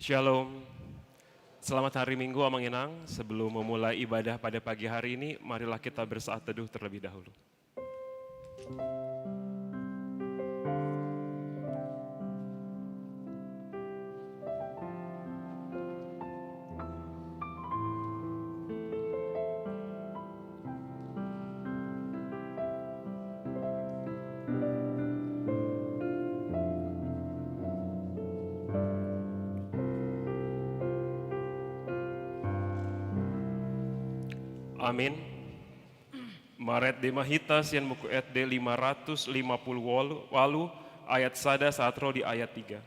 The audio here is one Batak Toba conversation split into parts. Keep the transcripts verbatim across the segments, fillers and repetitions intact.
Shalom. Selamat hari Minggu, Amang Inang. Sebelum memulai ibadah pada pagi hari ini, marilah kita bersaat teduh terlebih dahulu. Amin. Marende ma hita sian buku Ende lima ratus lima puluh walu, walu, ayat sada sahat ro di ayat tiga.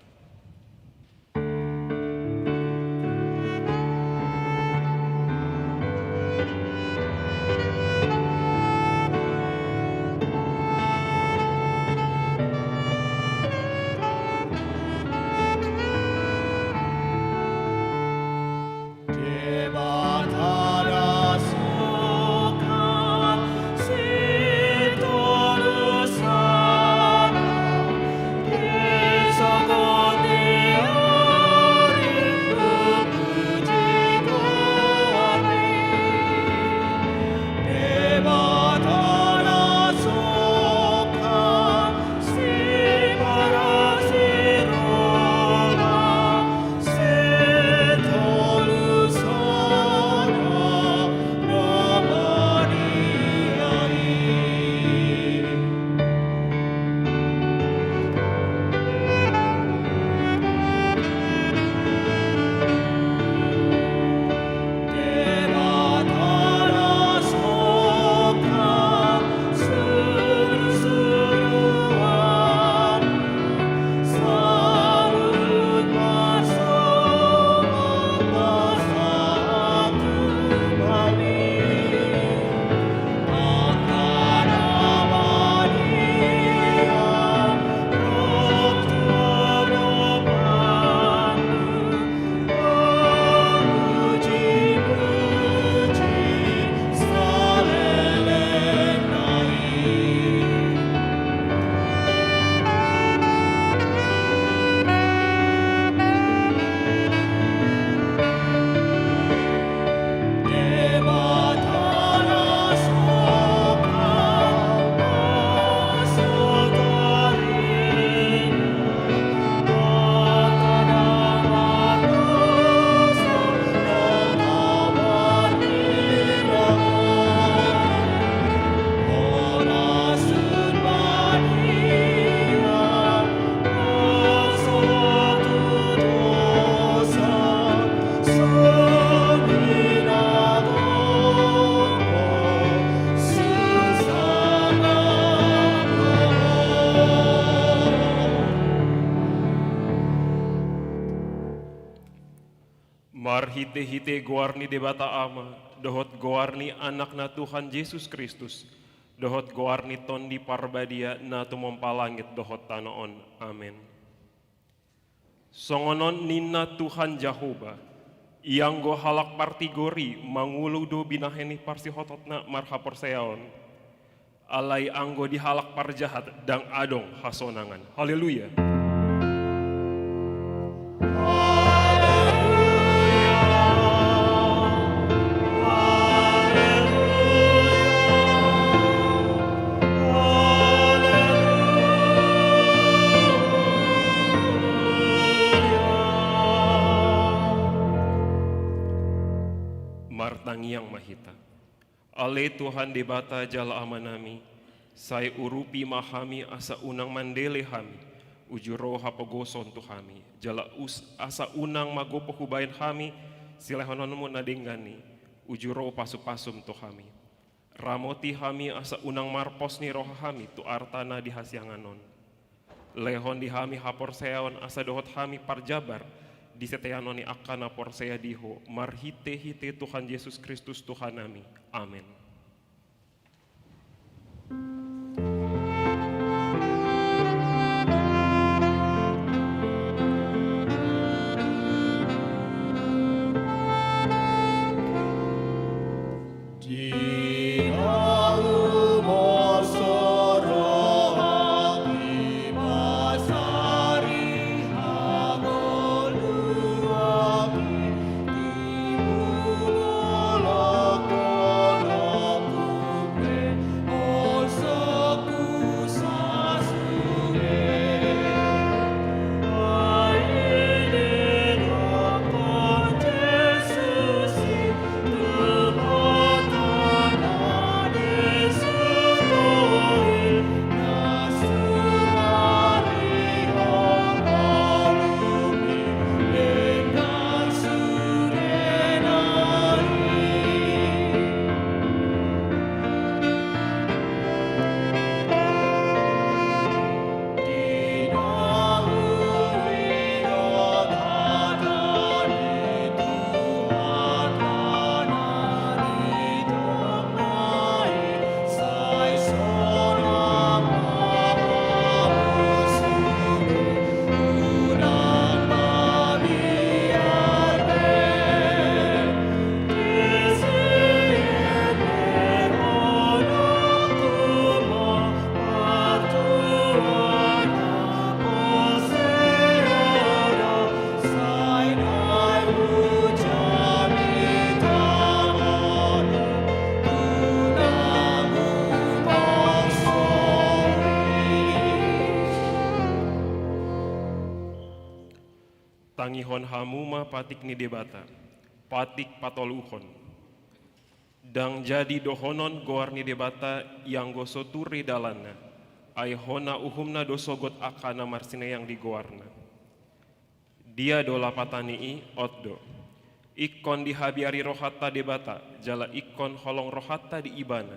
Marhite-hite goar ni Debata Ama, dohot goar ni Anakna Tuhan Jesus Kristus, dohot goar ni Tondi Parbadia na tumompa langit dohot tano on. Amen. Songon on ninna Tuhan Jahowa, ianggo halak partigor i mangolu do binahen ni parsihototna marhaporseaon. Alai anggo di halak parjahat ndang adong hasonangan. Haleluya. Martangiang ma hita. Ale Tuhan Debata jala Amanami, sai urupi ma hami asa unang mandele hami, uju ro hapogoson tu hami, jala us-, asa unang magopo hubahen hami silehononmu na denggan i, uju ro pasupasum tu hami. Ramoti hami asa unang marpos ni roha hami tu arta na di hasiangan on. Lehon di hami haporseaon asa dohot hami parjabar di siteanon ni angka na porsea di Ho, marhite-hite Tuhan Jesus Kristus Tuhannami. Amen. Tangihon hamu ma patik ni Debata, patik patoluhon. Ndang jadi dohonon goar ni Debata ianggo so ture dalanna, ai hona uhumna do sogot angka na marsineang di goarna. Dia do lapatan ni i? Ot do. Ingkon dihabiari rohanta Debata, jala ingkon holong rohanta di Ibana,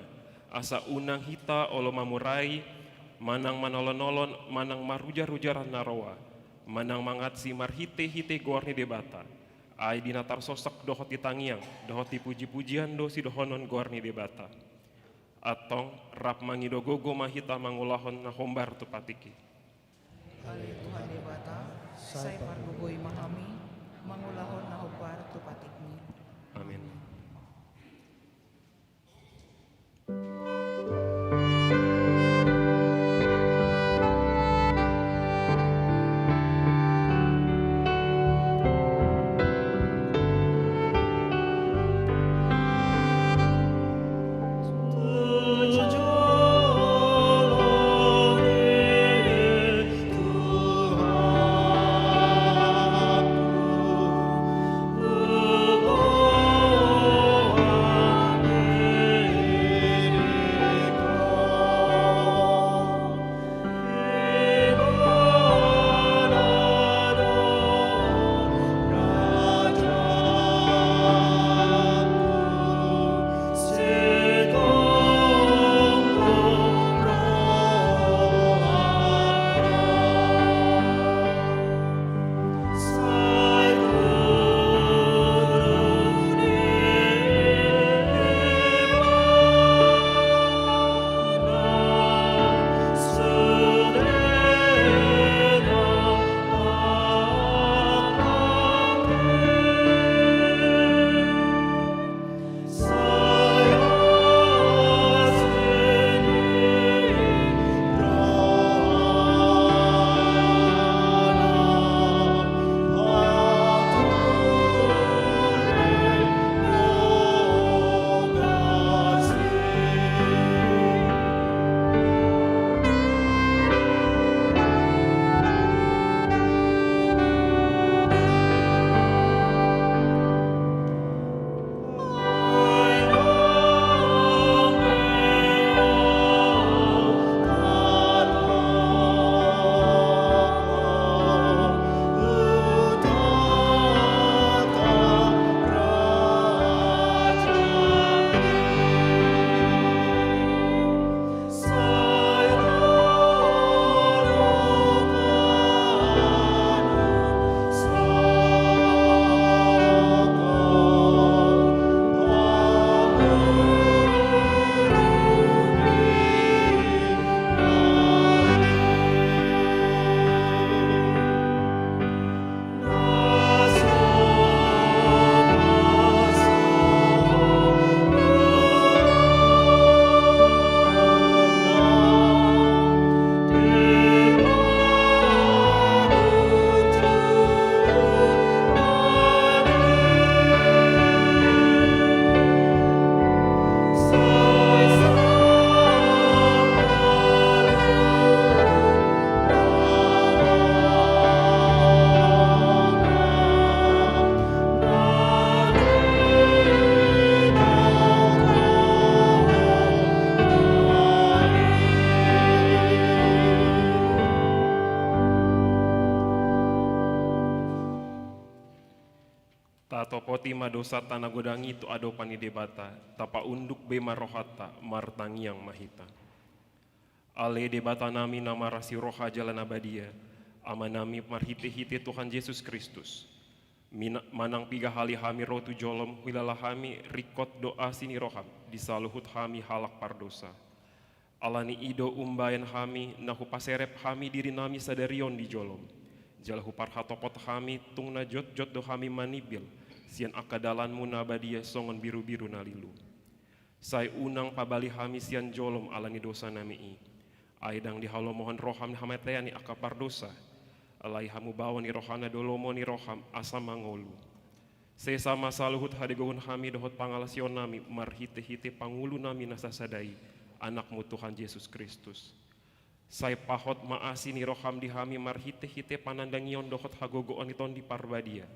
asa unang hita olo mamurai, manang manolon-olon, manang marujar-rujaran na roa, manang mangansi marhite-hite goar ni Debata, ai di na tarsosok dohot di tangiang, dohot di puji-pujian do sidohonon goar ni Debata. Antong, rap mangido gogo ma hita mangulahon na hombar tu patik i. Ale Tuhan Debata, sai pargogoi ma hami mangulahon na hombar tu patikmi. Amin. Tatopoti ma dosanta na godang i tu adopan ni Debata, tapaunduk be ma rohanta, martangiang ma hita. Ale Debatanami na marasi roha jala na badia, Amanami marhite-hite Tuhan Jesus Kristus. Mina-, manang piga hali hami ro tu jolom, huilala hami ringkot do asi ni roham di saluhut hami halak pardosa. Ala ni i do umbahen hami na hupaserep hami dirinami sadari on di jolom. Jala huparhatopot hami tung na jotjot do hami manimbil sian angka dalanmu na badia songon birubiru na lilu. Sai unang pabali hami sian jolom ala ni dosanami i. Ai ndang dihalomohon roham hamatean ni angka pardosa. Alai hamubaon ni rohana do lomo ni roham asa mangolu. Sesa ma saluhut hadegohon hami dohot pangalasionami marhite-hite pangulunami na sasada i, Anakmu Tuhan Jesus Kristus. Sai pahot ma asi ni roham di hami marhite-hite panandangion dohot hagogoon ni Tondi Parbadia,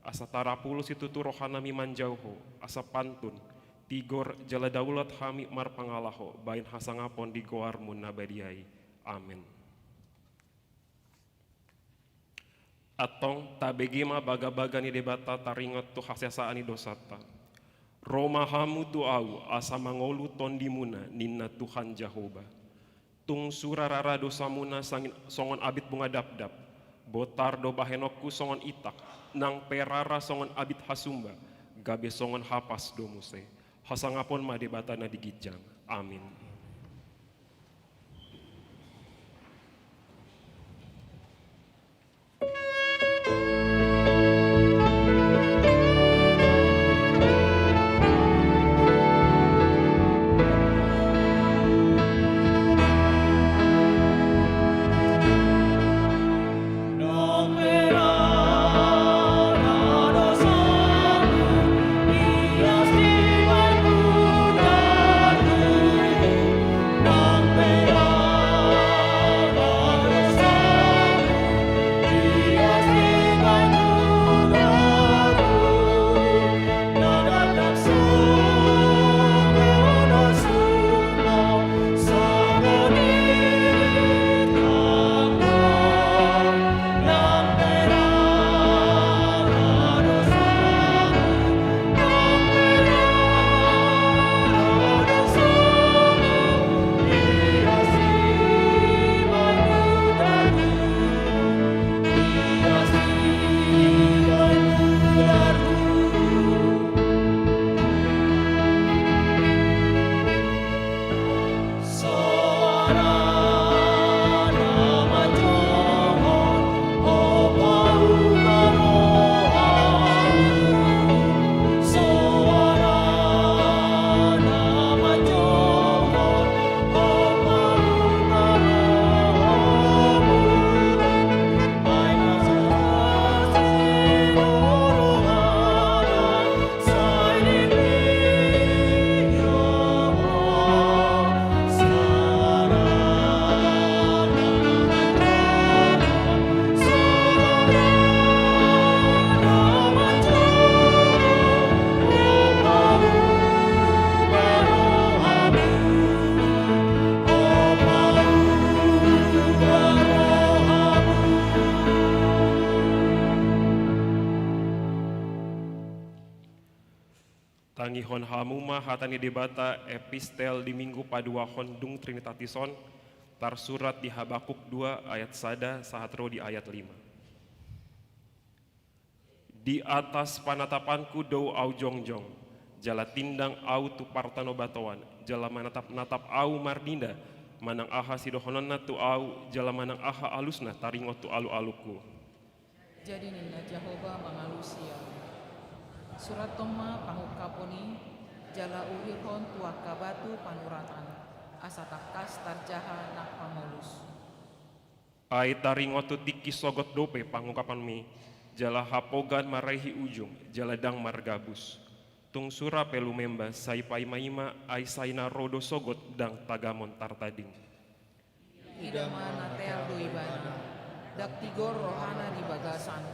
asa tarapulus situtu rohanami manjou Ho, asa pantun, tigor jala daulat hami marpangalaho baen hasangapon di goarmu na badia i. Amen. Antong tabege ma bagabaga ni Debata taringot tu hasesaan ni dosanta. Ro ma hamu tu Ahu asa mangolu tondimuna, ninna Tuhan Jahowa. Tung sura rara dosamuna sangin-, songon abit bunga dapdap, botar do bahenonku songon itak, nang pe rara songon abit hasumba, gabe songon hapas do muse. Hasangapon ma Debata na di ginjang. Amin. Tangihon hamu ma hata ni Debata, epistel di Minggu paduahon dung Trinitatis on, tarsurat di Habakuk dua ayat sada sahat ro di ayat lima. Di atas panatapanku do ahu jongjong, jala tindang ahu tu partanobatoan, jala manatap-natap ahu marninda, manang aha sidohononna tu ahu, jala manang aha alusna taringot tu alu-alungku. Jadi ninna Jahowa mangalusi ahu: Surathon ma pangungkapon i, jala uhirhon tu angka batu panuratan, asa tangkas tarjaha nang pamolus. Ai taringot tu tingki sogot dope pangungkaponmi, jala hapogan maraihi ujung, jala ndang margabus. Tung sura pe lumemba sai paima-ima, ai sai na ro do sogot ndang tagamon tartading. Ida ma na tear do ibana, ndang tigor rohana di bagasan,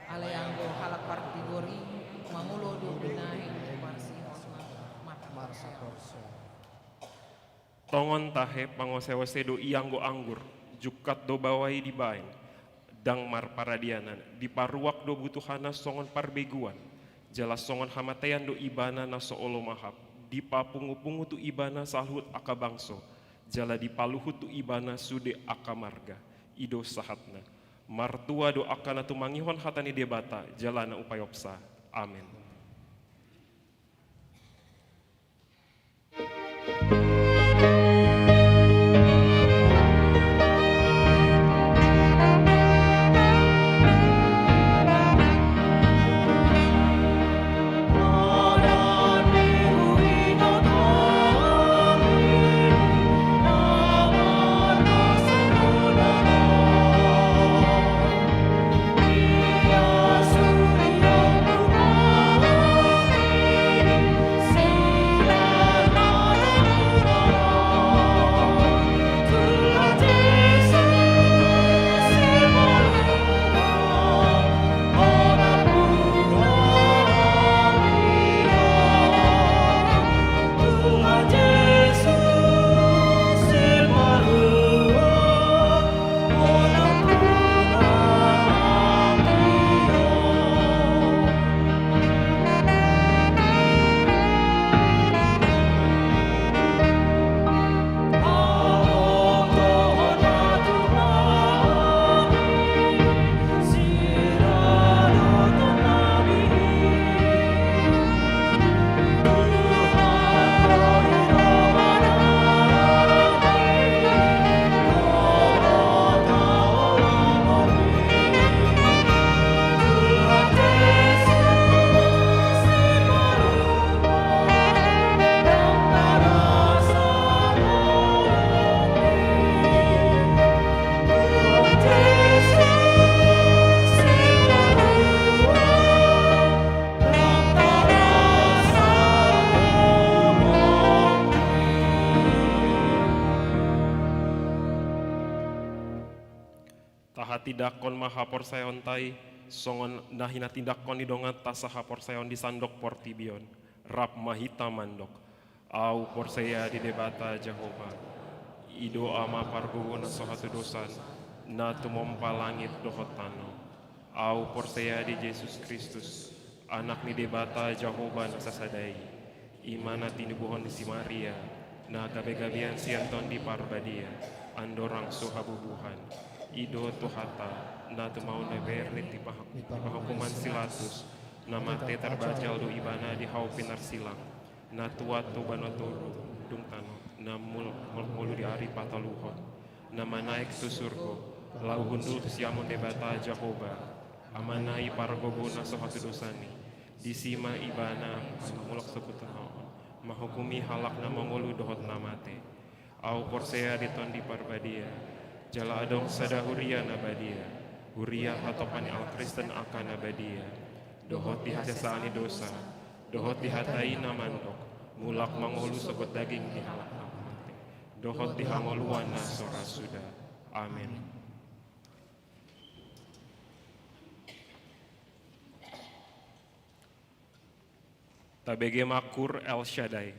alai anggo halak partigor i mangolo do binahen parsihonna marhaporsea. Tongon tahe pangose-ose do i anggo anggur, jungkat do baoa i dibaen, ndang marparadianan, diparuak do butuhana songon parbeguan, jala songon hamatean do ibana na so olo mahap, dipapungu-pungu tu ibana saluhut angka bangso, jala dipaluhut tu ibana sude angka marga. I do sahatna. Martua do angka na tumangihon hata ni Debata, jala na umpaopsa. Amen. Tahatindanghon ma haporseaonta i, songon na hinatindanghon ni donganta sahaporseaon di sandok portibi on. Rap ma hita mandok. Ahu porsea di Debata Jahowa, i do Ama pargogo na so hatudosan, na tumompa langit dohot tano. Ahu porsea di Jesus Kristus, Anak ni Debata Jahowa na sasada i, i ma na tinubuhon ni si Maria, na gabegabean sian Tondi Parbadia, andorang so habubuhan. I do Tuhanta, na tumaon na bere di paha-, di pahukuman si Latus, na mate tarbajal do ibana di hau pinarsilang, na tuat tu banua toru, dung tano, na mul-, mulak ngolu di ari patoluhon, na manaek tu surgo, laho hundul tu siamun Debata Jahowa, Amana i pargogo na so hatudosan i, disi ma ibana mulak sogot tu tano on, manghukumi halak na mangolu dohot na mate. Ahu porsea di Tondi Parbadia, jala adong sada huria na badia, huria hatopan ni halak Kristen angka na badia, dohot di hasesaan ni dosa, dohot di hata i na mandok, mulak mangolu sogot daging di halak na mate, dohot di hangoluan na so ra suda. Amen. Tabege ma Kur El Shaddai.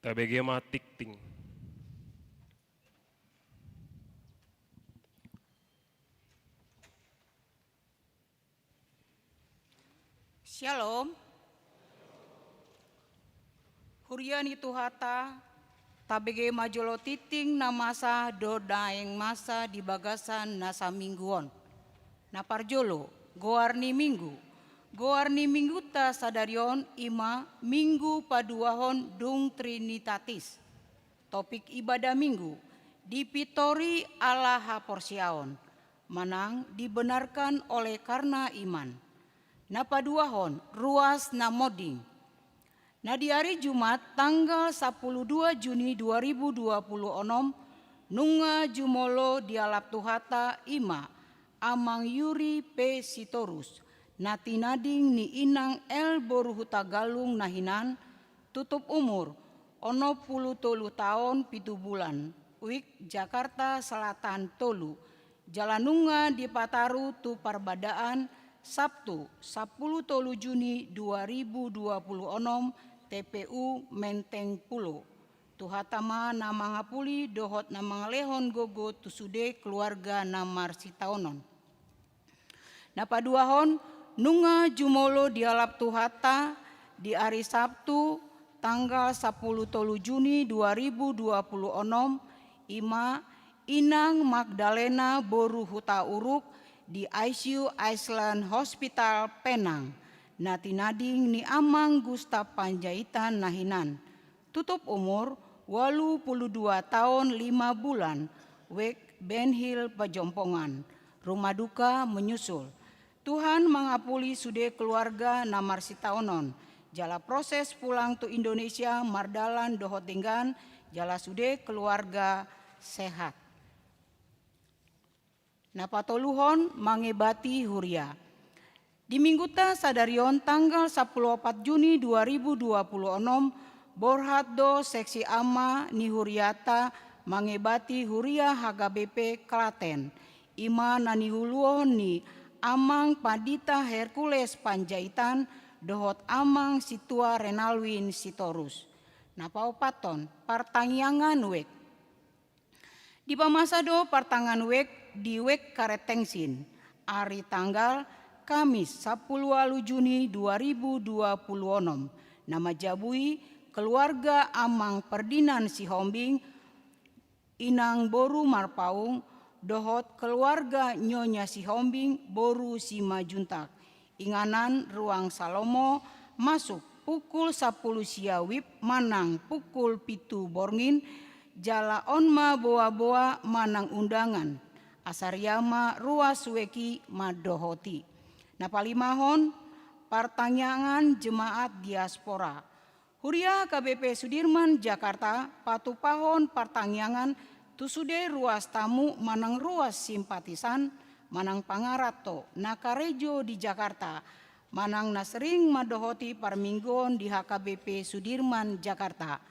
Tabege ma tingting. Syalom. Huria ni Tuhanta, tabege ma jolo tingting na masa dohot naeng masa di bagasan na saminggu on. Na parjolo, goar ni minggu. Goar ni minggunta sadari on i ma Minggu Paduahon dung Trinitatis. Topik ibadah minggu, dipintori ala haporseaon, manang dibenarkan oleh karena iman. Na paduahon, ruas na monding. Na di ari Jumat tanggal sampulu dua Juni dua ribu dua pulu onom, nunga jumolo dialap Tuhanta i ma Amang Yuri P. Sitorus, na tinading ni Inang L. boru Hutagalung na hinan, tutup umur, onom pulu tolu taon pitu bulan, wijk Jakarta Selatan tolu, jala nunga dipataru tu parbadaan Sabtu, sampulu tolu Juni dua ribu dua pulu onom, T P U Menteng Pulo. Tuhanta ma na mangapuli dohot na mangalehon gogo tu sude keluarga na marsitaonon. Na paduahon, nunga jumolo dialap Tuhanta di ari Sabtu, tanggal sampulu tolu Juni dua ribu dua pulu onom, i ma Inang Magdalena boru Hutauruk di I C U Island Hospital Penang, na tinading ni Amang Gustav Panjaitan na hinan. Tutup umur, ualu pulu dua taon lima bulan, wijk Benhil Pejompongan. Rumah duka menyusul. Tuhan mangapuli sude keluarga na marsitaonon. Jala proses pulang tu Indonesia mardalan dohot denggan, jala sude keluarga sehat. Na patoluhon, mangebati huria. Di minggunta sadari on tanggal sampulu opat Juni dua ribu dua pulu onom, borhat do seksi ama ni hurianta mangebati huria H K B P Klaten, i ma na niuluhon ni Amang Pandita Hercules Panjaitan dohot Amang Sintua Renalwin Sitorus. Na paopathon, partangiangan wijk. Dipamasa do partangiangan wijk di wijk Karettengsin, ari tanggal Kamis sampulu ualu Juni dua ribu dua pulu onom, na manjabui keluarga Amang Ferdinand Sihombing, Inang boru Marpaung, dohot keluarga Nyonya Sihombing boru Simanjuntak, inganan ruang Salomo, masuk pukul sampulu sia wib manang pukul pitu borngin, jala on ma boa-boa manang undangan, asa riama ruas wijk i mandohoti. Na palimahon, partangiangan jemaat diaspora. Huria H K B P Sudirman Jakarta patupahon partangiangan tu sude ruas tamu manang ruas simpatisan manang pangaranto na karejo di Jakarta, manang na sering mandohoti parmingguon di H K B P Sudirman Jakarta.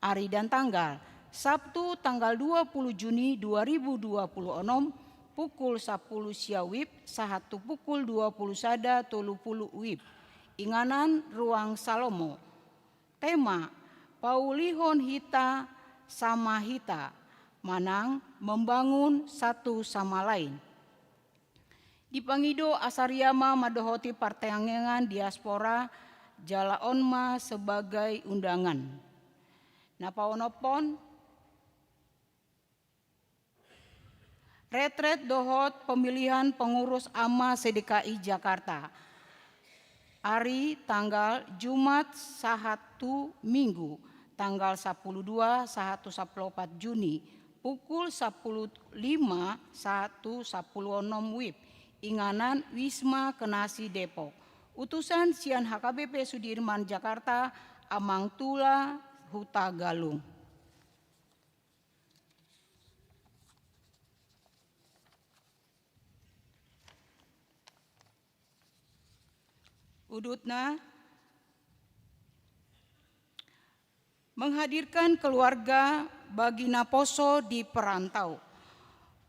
Ari dan tanggal, Sabtu tanggal dua pulu Juni dua ribu dua pulu onom, pukul sampulu sia wib sahat tu pukul dua pulu sada tolu pulu wib. Inganan ruang Salomo. Tema, paulihon hita sama hita, manang membangun satu sama lain. Dipangido asa riama mandohoti partangiangan diaspora, jala on ma sebagai undangan. Na paonomhon, retret dohot pemilihan pengurus ama se-D K I Jakarta. Ari tanggal Jumat sahat tu Minggu, tanggal sampulu dua sahat tu sampulu opat Juni, pukul sampulu lima sahat tu sampulu onom wib, inganan Wisma Kenasi Depok. Utusan sian H K B P Sudirman Jakarta, Amang Tula Hutagalung. Udutna, menghadirkan keluarga bagi naposo di perantau.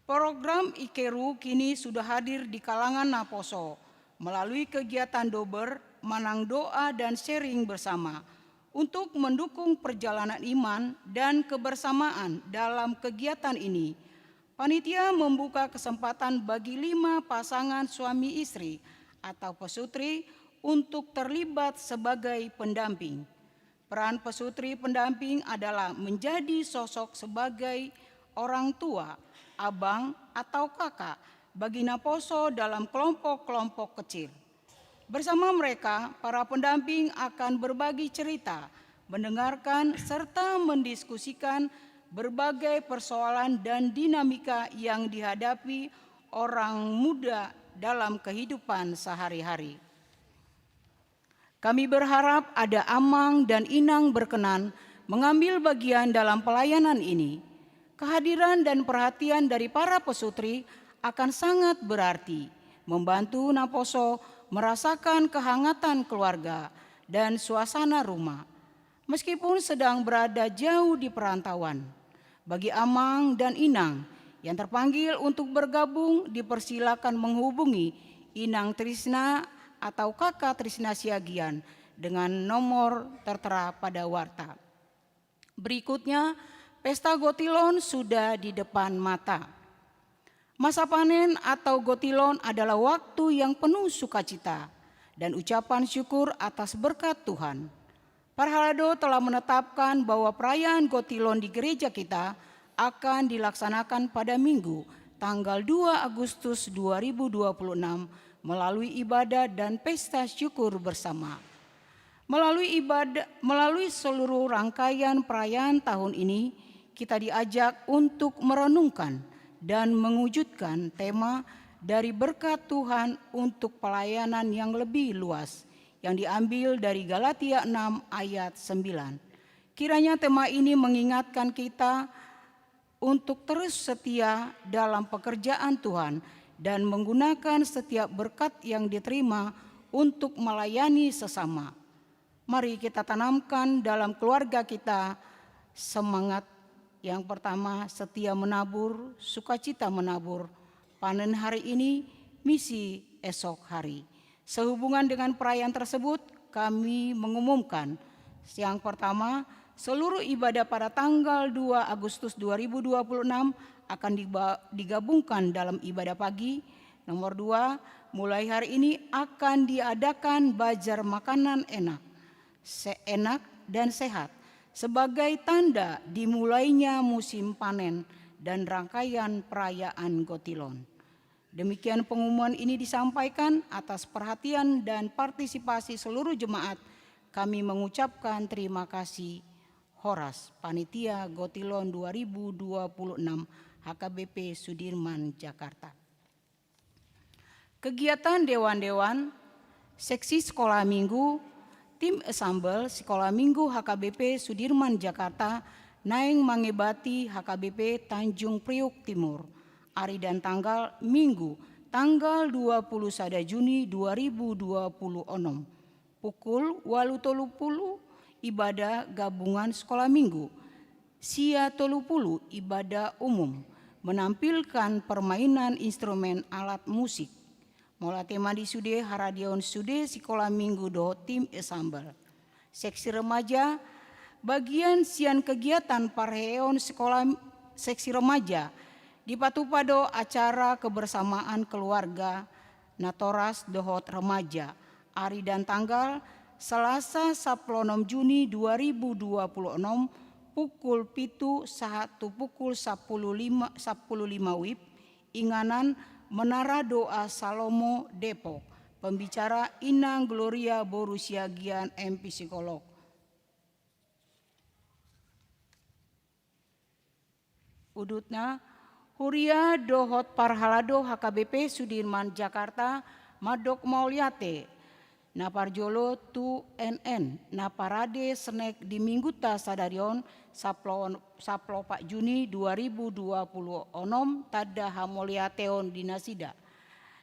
Program Ikeru kini sudah hadir di kalangan naposo melalui kegiatan dober, manang doa dan sharing bersama. Untuk mendukung perjalanan iman dan kebersamaan dalam kegiatan ini, panitia membuka kesempatan bagi lima pasangan suami istri atau pesutri untuk terlibat sebagai pendamping. Peran pesutri pendamping adalah menjadi sosok sebagai orang tua, abang, atau kakak bagi naposo dalam kelompok-kelompok kecil. Bersama mereka, para pendamping akan berbagi cerita, mendengarkan, serta mendiskusikan berbagai persoalan dan dinamika yang dihadapi orang muda dalam kehidupan sehari-hari. Kami berharap ada amang dan inang berkenan mengambil bagian dalam pelayanan ini. Kehadiran dan perhatian dari para pesutri akan sangat berarti, membantu naposo merasakan kehangatan keluarga dan suasana rumah, meskipun sedang berada jauh di perantauan. Bagi amang dan inang yang terpanggil untuk bergabung, dipersilakan menghubungi Inang Trisna atau Kakak Trisna Siagian dengan nomor tertera pada warta. Berikutnya, pesta gotilon sudah di depan mata. Masa panen atau gotilon adalah waktu yang penuh sukacita dan ucapan syukur atas berkat Tuhan. Parhalado telah menetapkan bahwa perayaan gotilon di gereja kita akan dilaksanakan pada Minggu, tanggal dua Agustus dua ribu dua puluh enam, melalui ibadah dan pesta syukur bersama. Melalui ibadah, melalui seluruh rangkaian perayaan tahun ini, kita diajak untuk merenungkan dan mewujudkan tema dari berkat Tuhan untuk pelayanan yang lebih luas, yang diambil dari Galatia enam ayat sembilan. Kiranya tema ini mengingatkan kita untuk terus setia dalam pekerjaan Tuhan dan menggunakan setiap berkat yang diterima untuk melayani sesama. Mari kita tanamkan dalam keluarga kita semangat yang pertama, setia menabur, sukacita menabur, panen hari ini, misi esok hari. Sehubungan dengan perayaan tersebut, kami mengumumkan yang pertama, seluruh ibadah pada tanggal dua Agustus dua ribu dua puluh enam akan diba-, digabungkan dalam ibadah pagi. Nomor dua, mulai hari ini akan diadakan bazar makanan enak, se-, enak dan sehat sebagai tanda dimulainya musim panen dan rangkaian perayaan gotilon. Demikian pengumuman ini disampaikan atas perhatian dan partisipasi seluruh jemaat. Kami mengucapkan terima kasih. Horas, Panitia Gotilon dua ribu dua puluh enam H K B P Sudirman, Jakarta. Kegiatan dewan-dewan, seksi sekolah minggu, tim ensemble sekolah minggu H K B P Sudirman, Jakarta, naeng menghibati H K B P Tanjung Priuk Timur, ari dan tanggal Minggu, tanggal dua puluh sada Juni dua ribu dua puluh enam. Pukul ualu tolu pulu, ibadah gabungan sekolah minggu. Sia tolu pulu, ibadah umum, menampilkan permainan instrumen alat musik. Mauliate ma di sude haradeon sude sekolah minggu dohot tim ensemble. Seksi remaja, bagian sian kegiatan parheheon sekolah seksi remaja, dipatupa do acara kebersamaan keluarga, natoras dohot remaja, ari dan tanggal Selasa sampulu onom Juni dua ribu dua puluh enam, pukul pitu sahat tu pukul sampulu lima, sampulu lima wib, inganan Menara Doa Salomo, Depok. Pembicara Inang Gloria boru Siagian, M P psikolog. Udutna, huria dohot parhalado H K B P Sudirman, Jakarta, mandok mauliate na parjolo tu N N, na parade senek di minggunta sadari on, sampulu, sampulu opat Juni dua ribu dua puluh onom, tanda hamauliateon di nasida.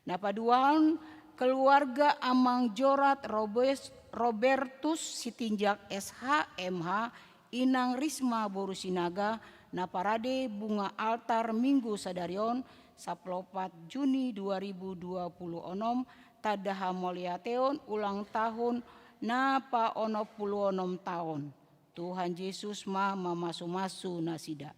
Na paduahon, keluarga Amang Jorat Robes-, Robertus Sitinjak, S H, M H, Inang Risma boru Sinaga, na parade bunga altar Minggu sadari on, sampulu opat Juni dua ribu dua puluh onom, tanda hamauliateon ulang tahun na paonom pulu onom taon. Tuhan Jesus ma mamasumasu nasida.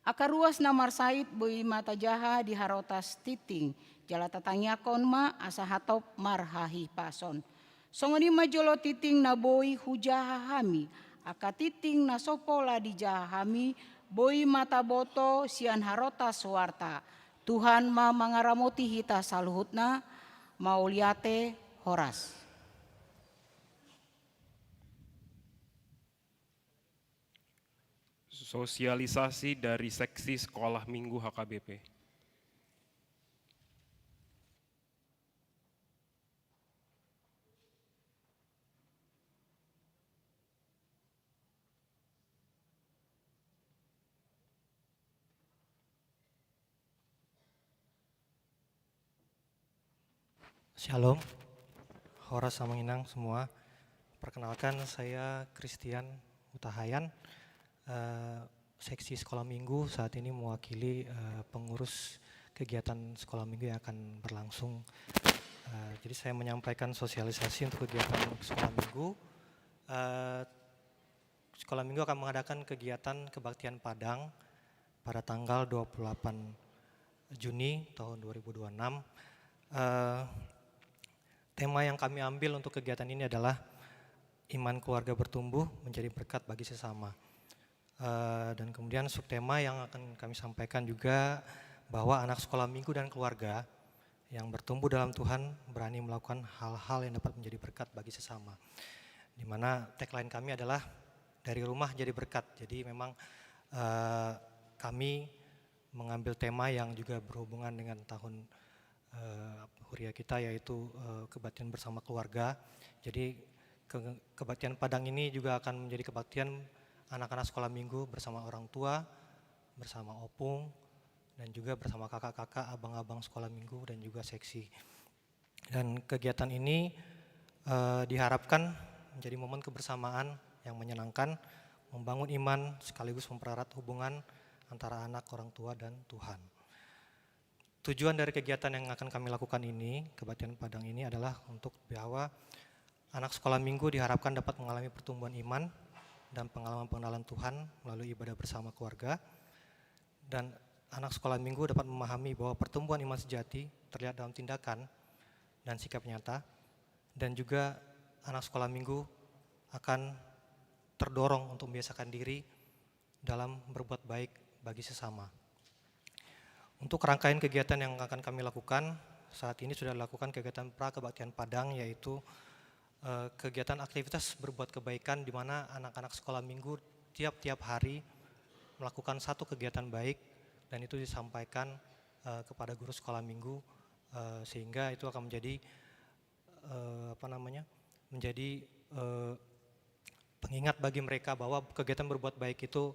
Angka ruas na marsahit boi ma tajaha di harotas tingting, jala tatangiangkon ma asa hatop marhahipason. Songon i ma jolo tingting na boi hujaha hami, angka tingting na so pola dijaha hami, boi ma taboto sian harotas warta. Tuhan ma mangaramoti hita saluhutna, mauliate, horas. Sosialisasi dari Seksi Sekolah Minggu H K B P. Shalom. Horas Amang Inang semua. Perkenalkan, saya Christian Hutahayan, eh, Seksi Sekolah Minggu, saat ini mewakili, eh, pengurus kegiatan Sekolah Minggu yang akan berlangsung. Eh, jadi saya menyampaikan sosialisasi untuk kegiatan Sekolah Minggu. Eh, Sekolah Minggu akan mengadakan kegiatan kebaktian Padang pada tanggal dua puluh delapan Juni tahun dua ribu dua puluh enam. Eh, tema yang kami ambil untuk kegiatan ini adalah iman keluarga bertumbuh menjadi berkat bagi sesama. Eh, dan kemudian subtema yang akan kami sampaikan juga bahwa anak sekolah minggu dan keluarga yang bertumbuh dalam Tuhan berani melakukan hal-hal yang dapat menjadi berkat bagi sesama. Di mana tagline kami adalah dari rumah jadi berkat. Jadi memang, eh, kami mengambil tema yang juga berhubungan dengan tahun, eh, Huria kita, yaitu, eh, kebaktian bersama keluarga. Jadi ke-, kebaktian Padang ini juga akan menjadi kebaktian anak-anak sekolah minggu bersama orang tua, bersama opung, dan juga bersama kakak-kakak, abang-abang sekolah minggu, dan juga seksi. Dan kegiatan ini, eh, diharapkan menjadi momen kebersamaan yang menyenangkan, membangun iman sekaligus mempererat hubungan antara anak, orang tua, dan Tuhan. Tujuan dari kegiatan yang akan kami lakukan ini, kebaktian Padang ini, adalah untuk bahwa anak sekolah minggu diharapkan dapat mengalami pertumbuhan iman dan pengalaman pengenalan Tuhan melalui ibadah bersama keluarga. Dan anak sekolah minggu dapat memahami bahwa pertumbuhan iman sejati terlihat dalam tindakan dan sikap nyata. Dan juga anak sekolah minggu akan terdorong untuk membiasakan diri dalam berbuat baik bagi sesama. Untuk rangkaian kegiatan yang akan kami lakukan, saat ini sudah dilakukan kegiatan pra kebaktian Padang, yaitu, eh, kegiatan aktivitas berbuat kebaikan di mana anak-anak sekolah minggu tiap-tiap hari melakukan satu kegiatan baik dan itu disampaikan, eh, kepada guru sekolah minggu, eh, sehingga itu akan menjadi, eh, apa namanya, menjadi, eh, pengingat bagi mereka bahwa kegiatan berbuat baik itu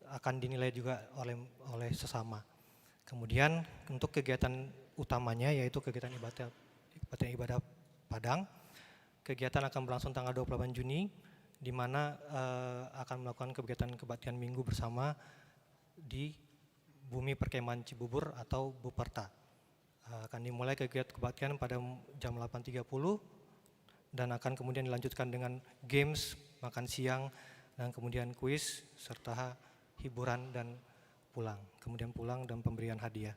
akan dinilai juga oleh, oleh sesama. Kemudian untuk kegiatan utamanya yaitu kegiatan ibadah, ibadah, ibadah Padang. Kegiatan akan berlangsung tanggal dua puluh delapan Juni, di mana, eh, akan melakukan kegiatan kebaktian minggu bersama di Bumi Perkemahan Cibubur atau Buperta. Eh, akan dimulai kegiatan kebaktian pada jam delapan tiga puluh dan akan kemudian dilanjutkan dengan games, makan siang, dan kemudian kuis, serta hiburan dan pulang. Kemudian pulang dan pemberian hadiah.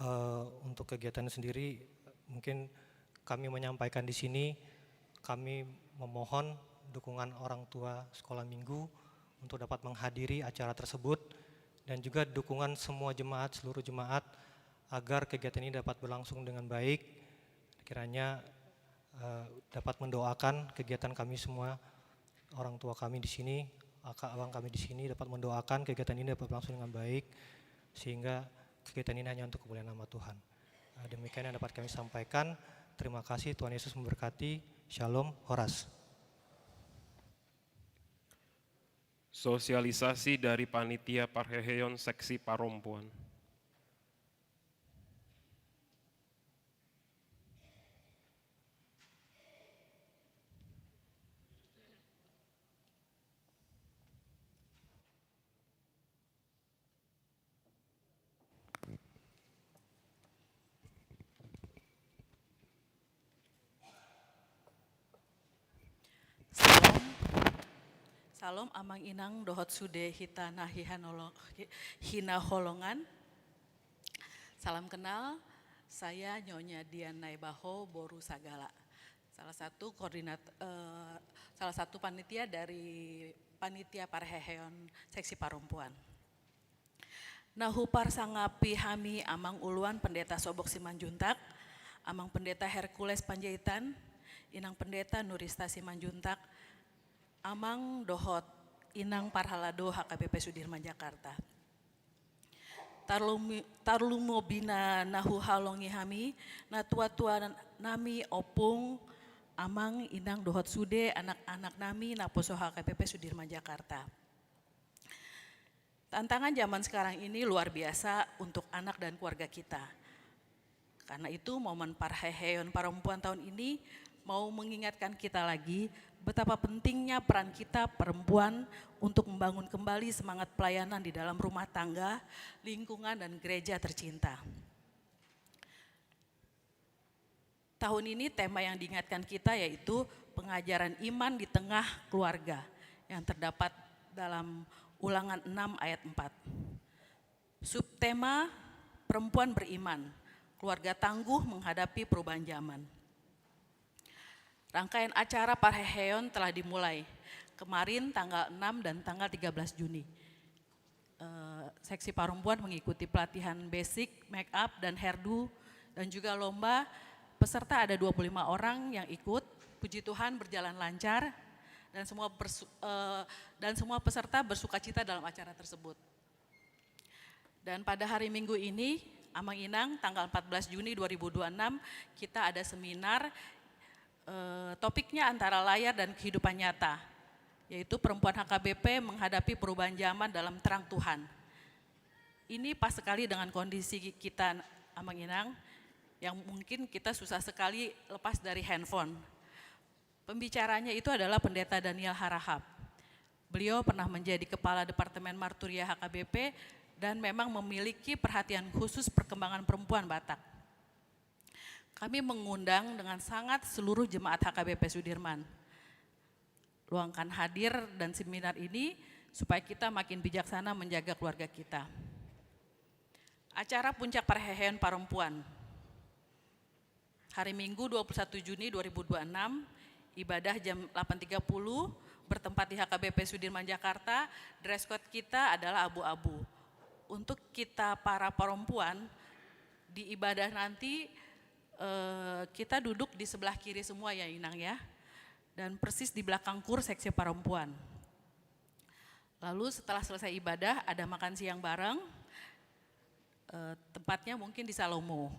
Eh, untuk kegiatan sendiri, mungkin kami menyampaikan di sini, kami memohon dukungan orang tua sekolah minggu untuk dapat menghadiri acara tersebut dan juga dukungan semua jemaat, seluruh jemaat, agar kegiatan ini dapat berlangsung dengan baik. Kiranya, eh, dapat mendoakan kegiatan kami semua, orang tua kami di sini, kakak abang kami di sini dapat mendoakan kegiatan ini dapat berlangsung dengan baik, sehingga kegiatan ini hanya untuk kemuliaan nama Tuhan. Eh, demikian yang dapat kami sampaikan. Terima kasih, Tuhan Yesus memberkati. Shalom, horas. Sosialisasi dari Panitia Parheheon Seksi Parompuan. Salam amang inang dohot sude hita na hihanolo-, hi-, hinaholongan. Salam kenal, saya Nyonya Dian Naibaho boru Sagala. Salah satu koordinat-, eh, salah satu panitia dari panitia parheheon seksi parompuan. Na huparsangapi hami Amang Uluan Pendeta Sobok Simanjuntak, Amang Pendeta Hercules Panjaitan, Inang Pendeta Nurista Simanjuntak, Amang dohot Inang parhalado H K B P Sudirman Jakarta. Tarlumi-, tarlumobina na huhaholongi hami, na tuatua nami, ompung, amang, inang dohot sude anak-anak nami naposo H K B P Sudirman Jakarta. Tantangan zaman sekarang ini luar biasa untuk anak dan keluarga kita. Karena itu, momen parheheon parompuan tahun ini mau mengingatkan kita lagi betapa pentingnya peran kita perempuan untuk membangun kembali semangat pelayanan di dalam rumah tangga, lingkungan, dan gereja tercinta. Tahun ini tema yang diingatkan kita yaitu pengajaran iman di tengah keluarga yang terdapat dalam Ulangan enam ayat empat. Subtema, Perempuan Beriman, Keluarga Tangguh Menghadapi Perubahan Zaman. Rangkaian acara parheheon telah dimulai kemarin, tanggal enam dan tanggal tiga belas Juni. Eh, seksi parompuan mengikuti pelatihan basic, make up, dan hairdo, dan juga lomba. Peserta ada dua puluh lima orang yang ikut. Puji Tuhan, berjalan lancar dan semua bersu-, eh, dan semua peserta bersukacita dalam acara tersebut. Dan pada hari Minggu ini, Amang Inang, tanggal empat belas Juni dua ribu dua puluh enam, kita ada seminar, eh, topiknya antara layar dan kehidupan nyata, yaitu Perempuan H K B P Menghadapi Perubahan Zaman dalam Terang Tuhan. Ini pas sekali dengan kondisi kita, Amang Inang, yang mungkin kita susah sekali lepas dari handphone. Pembicaranya itu adalah Pendeta Daniel Harahap. Beliau pernah menjadi Kepala Departemen Marturia H K B P dan memang memiliki perhatian khusus perkembangan perempuan Batak. Kami mengundang dengan sangat seluruh jemaat H K B P Sudirman. Luangkan hadir dan seminar ini supaya kita makin bijaksana menjaga keluarga kita. Acara puncak parheheon parompuan. Hari Minggu, dua puluh satu Juni dua ribu dua puluh enam, ibadah jam delapan tiga puluh, bertempat di H K B P Sudirman, Jakarta. Dress code kita adalah abu-abu. Untuk kita para perempuan, di ibadah nanti, eh, kita duduk di sebelah kiri semua ya, Inang, ya. Dan persis di belakang kur seksi perempuan. Lalu setelah selesai ibadah, ada makan siang bareng. Eh, tempatnya mungkin di Salomo.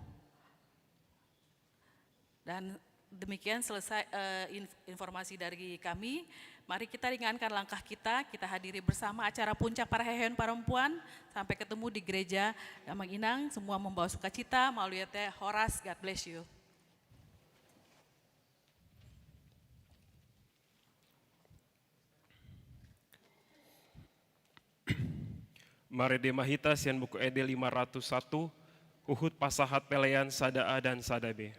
Dan demikian selesai, eh, inf-, informasi dari kami. Mari kita ringankan langkah kita, kita hadiri bersama acara puncak parheheon parompuan. Sampai ketemu di gereja. Amang Inang, semua membawa sukacita, maulidnya horas, God bless you. Marende ma hita sian buku ende lima ratus satu, huhut pasahat pelean sada A dan sada B.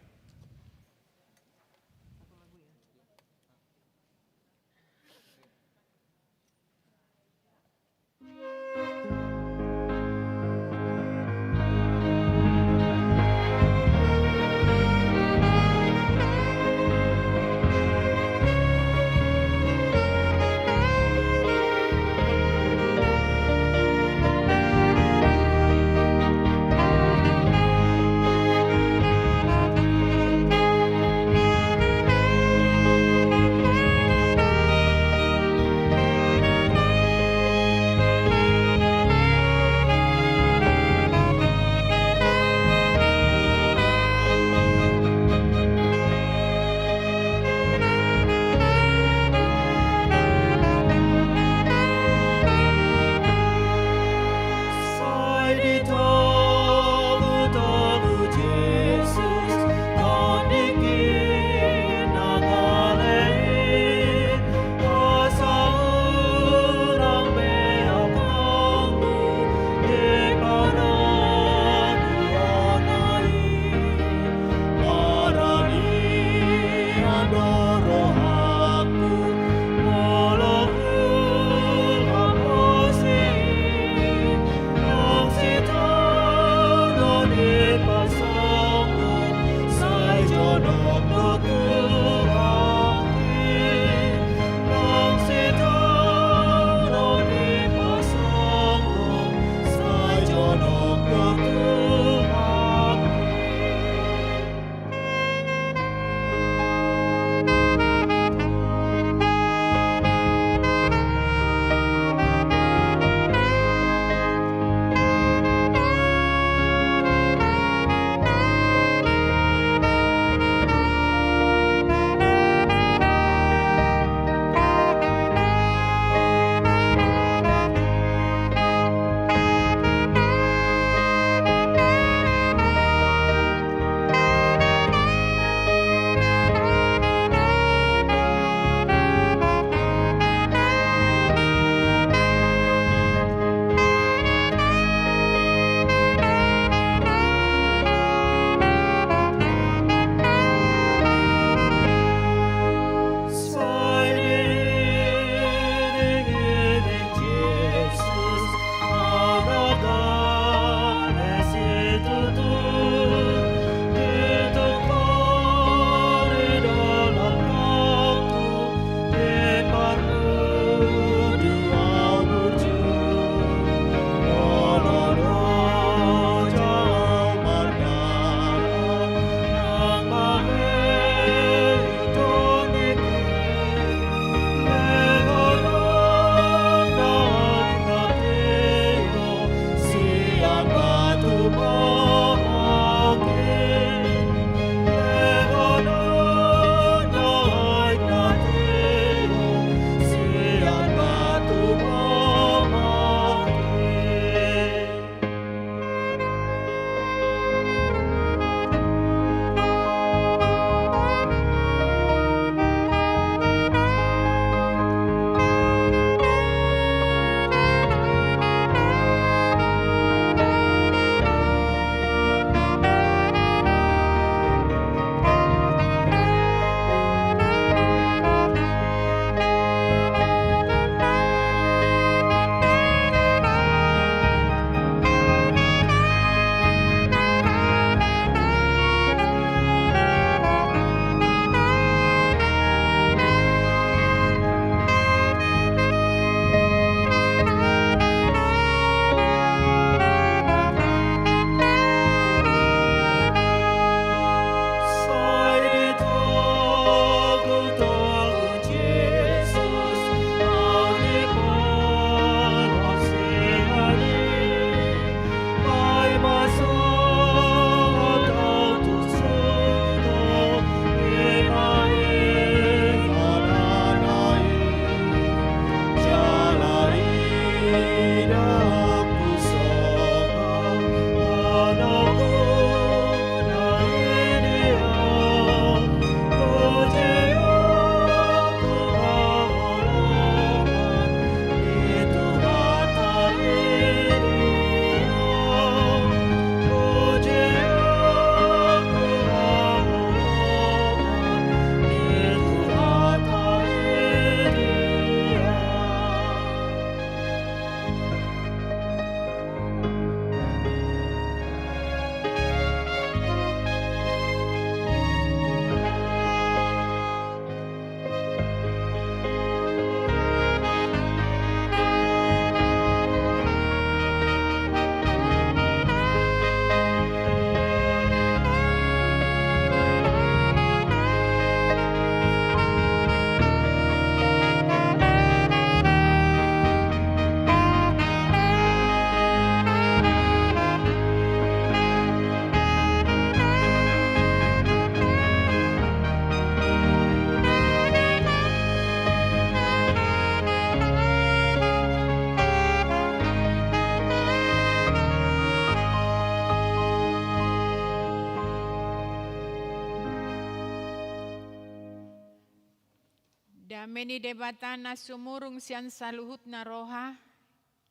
Dame ni Debata na sumurung sian saluhutna roha,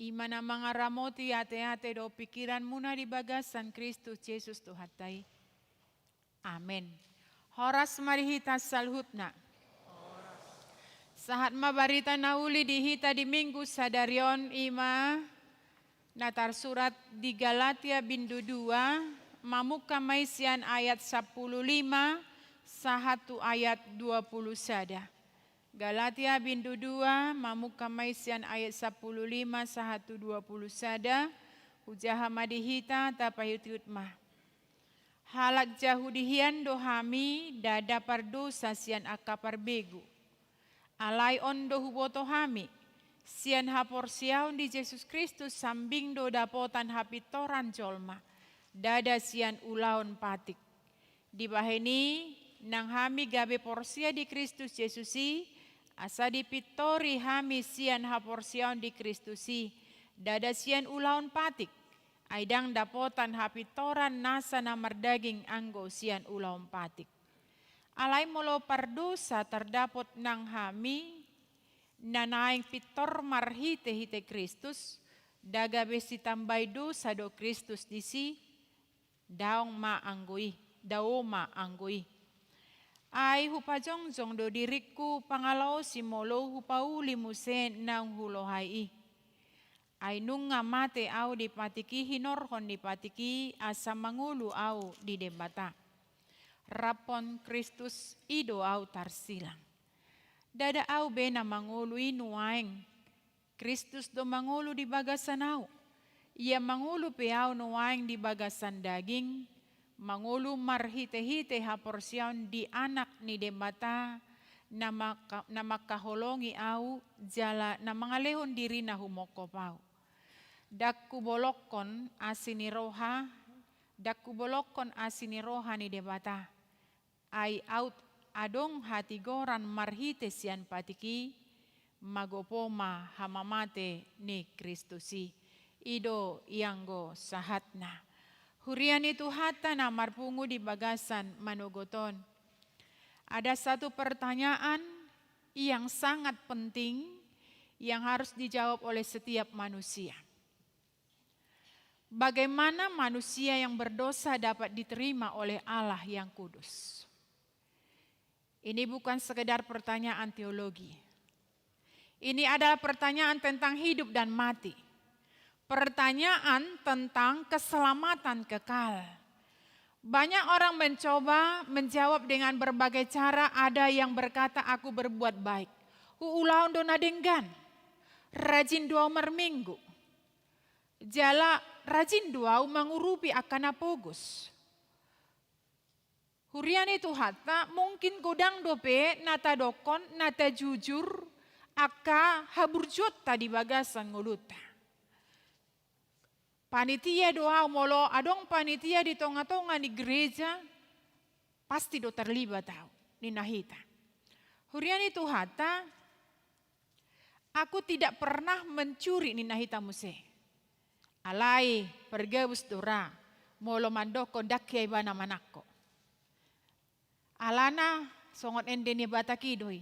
i ma na mangaramoti ateate dohot pingkiranmuna di bagasan Kristus Jesus Tuhanta i. Amen. Horas ma di hita saluhutna. Sahat ma barita na uli di hita di Minggu sadari on, i ma na tarsurat di Galatia bindu dua, mamungka ma i sian ayat sampulu lima sahat tu ayat dua pulu sada. Galatia bindu dua, mamungka ma i sian ayat sampulu lima sahat tu dua pulu sada. Hujaha ma di hita, tapaihutihut ma. Halak Jahudi hian do hami, ndada pardosa sian angka parbegu. Alai on do huboto hami, sian haporseaon di Jesus Kristus sambing do dapotan hapintoran jolma, ndada sian ulaon patik. Dibahen i, nang hami gabe porsea di Kristus Jesus i, asa dipintori hami sian haporseaon di Kristus i, ndada sian ulaon patik, ai ndang dapotan hapintoran nasa na mardaging anggo sian ulaon patik. Alai molo pardosa tardapot nang hami, na naeng pintor marhitehite Kristus, nda gabe sitambai dosa do Kristus disi? Daong ma anggo i, dao ma anggo i. Ai hupajongjong do diringku pangalaosi molo hupauli muse naung hulohai i. Ai nunga mate au di patik i hinorhon ni patik i asa mangolu au di Debata. Raphon Kristus i do au tarsilang. Ndada au be na mangolu i nuaeng. Kristus do mangolu di bagasan au. Ia mangolu pe au nuaeng di bagasan daging, mangolu marhitehite haporseaon di Anak ni Debata, na mangka-, na mangkaholongi au, jala na mangalehon dirina humongkop au. Ndang hubolongkon asi ni roha, ndang hubolongkon asi ni roha ni Debata. Ai aut adong hatigoran marhite sian patik i, magopo ma hamamate ni Kristus i. I do ianggo sahatna. Huria ni Tuhanta na marpungu di bagasan manogot on. Ada satu pertanyaan yang sangat penting yang harus dijawab oleh setiap manusia. Bagaimana manusia yang berdosa dapat diterima oleh Allah yang kudus? Ini bukan sekedar pertanyaan teologi. Ini adalah pertanyaan tentang hidup dan mati. Pertanyaan tentang keselamatan kekal. Banyak orang mencoba menjawab dengan berbagai cara, ada yang berkata, "Aku berbuat baik. Huulahon do na denggan. Rajin do au marminggu. Jala rajin do au mangurupi angka na pogos." Huria ni Tuhanta, mungkin godang dope na tadokkon, na tajujur, angka haburjuonta di bagasan ngolunta. Panitia do au, molo adong panitia di tongatonga ni gereja, pasti do terlibat au, ninna hita. Huria ni Tuhanta, "Aku tidak pernah mencuri," ninna hita muse. Alai pargabus do ra, molo mandokkon ndang hea ibana manangko. Alana songon ende ni Batak i do i.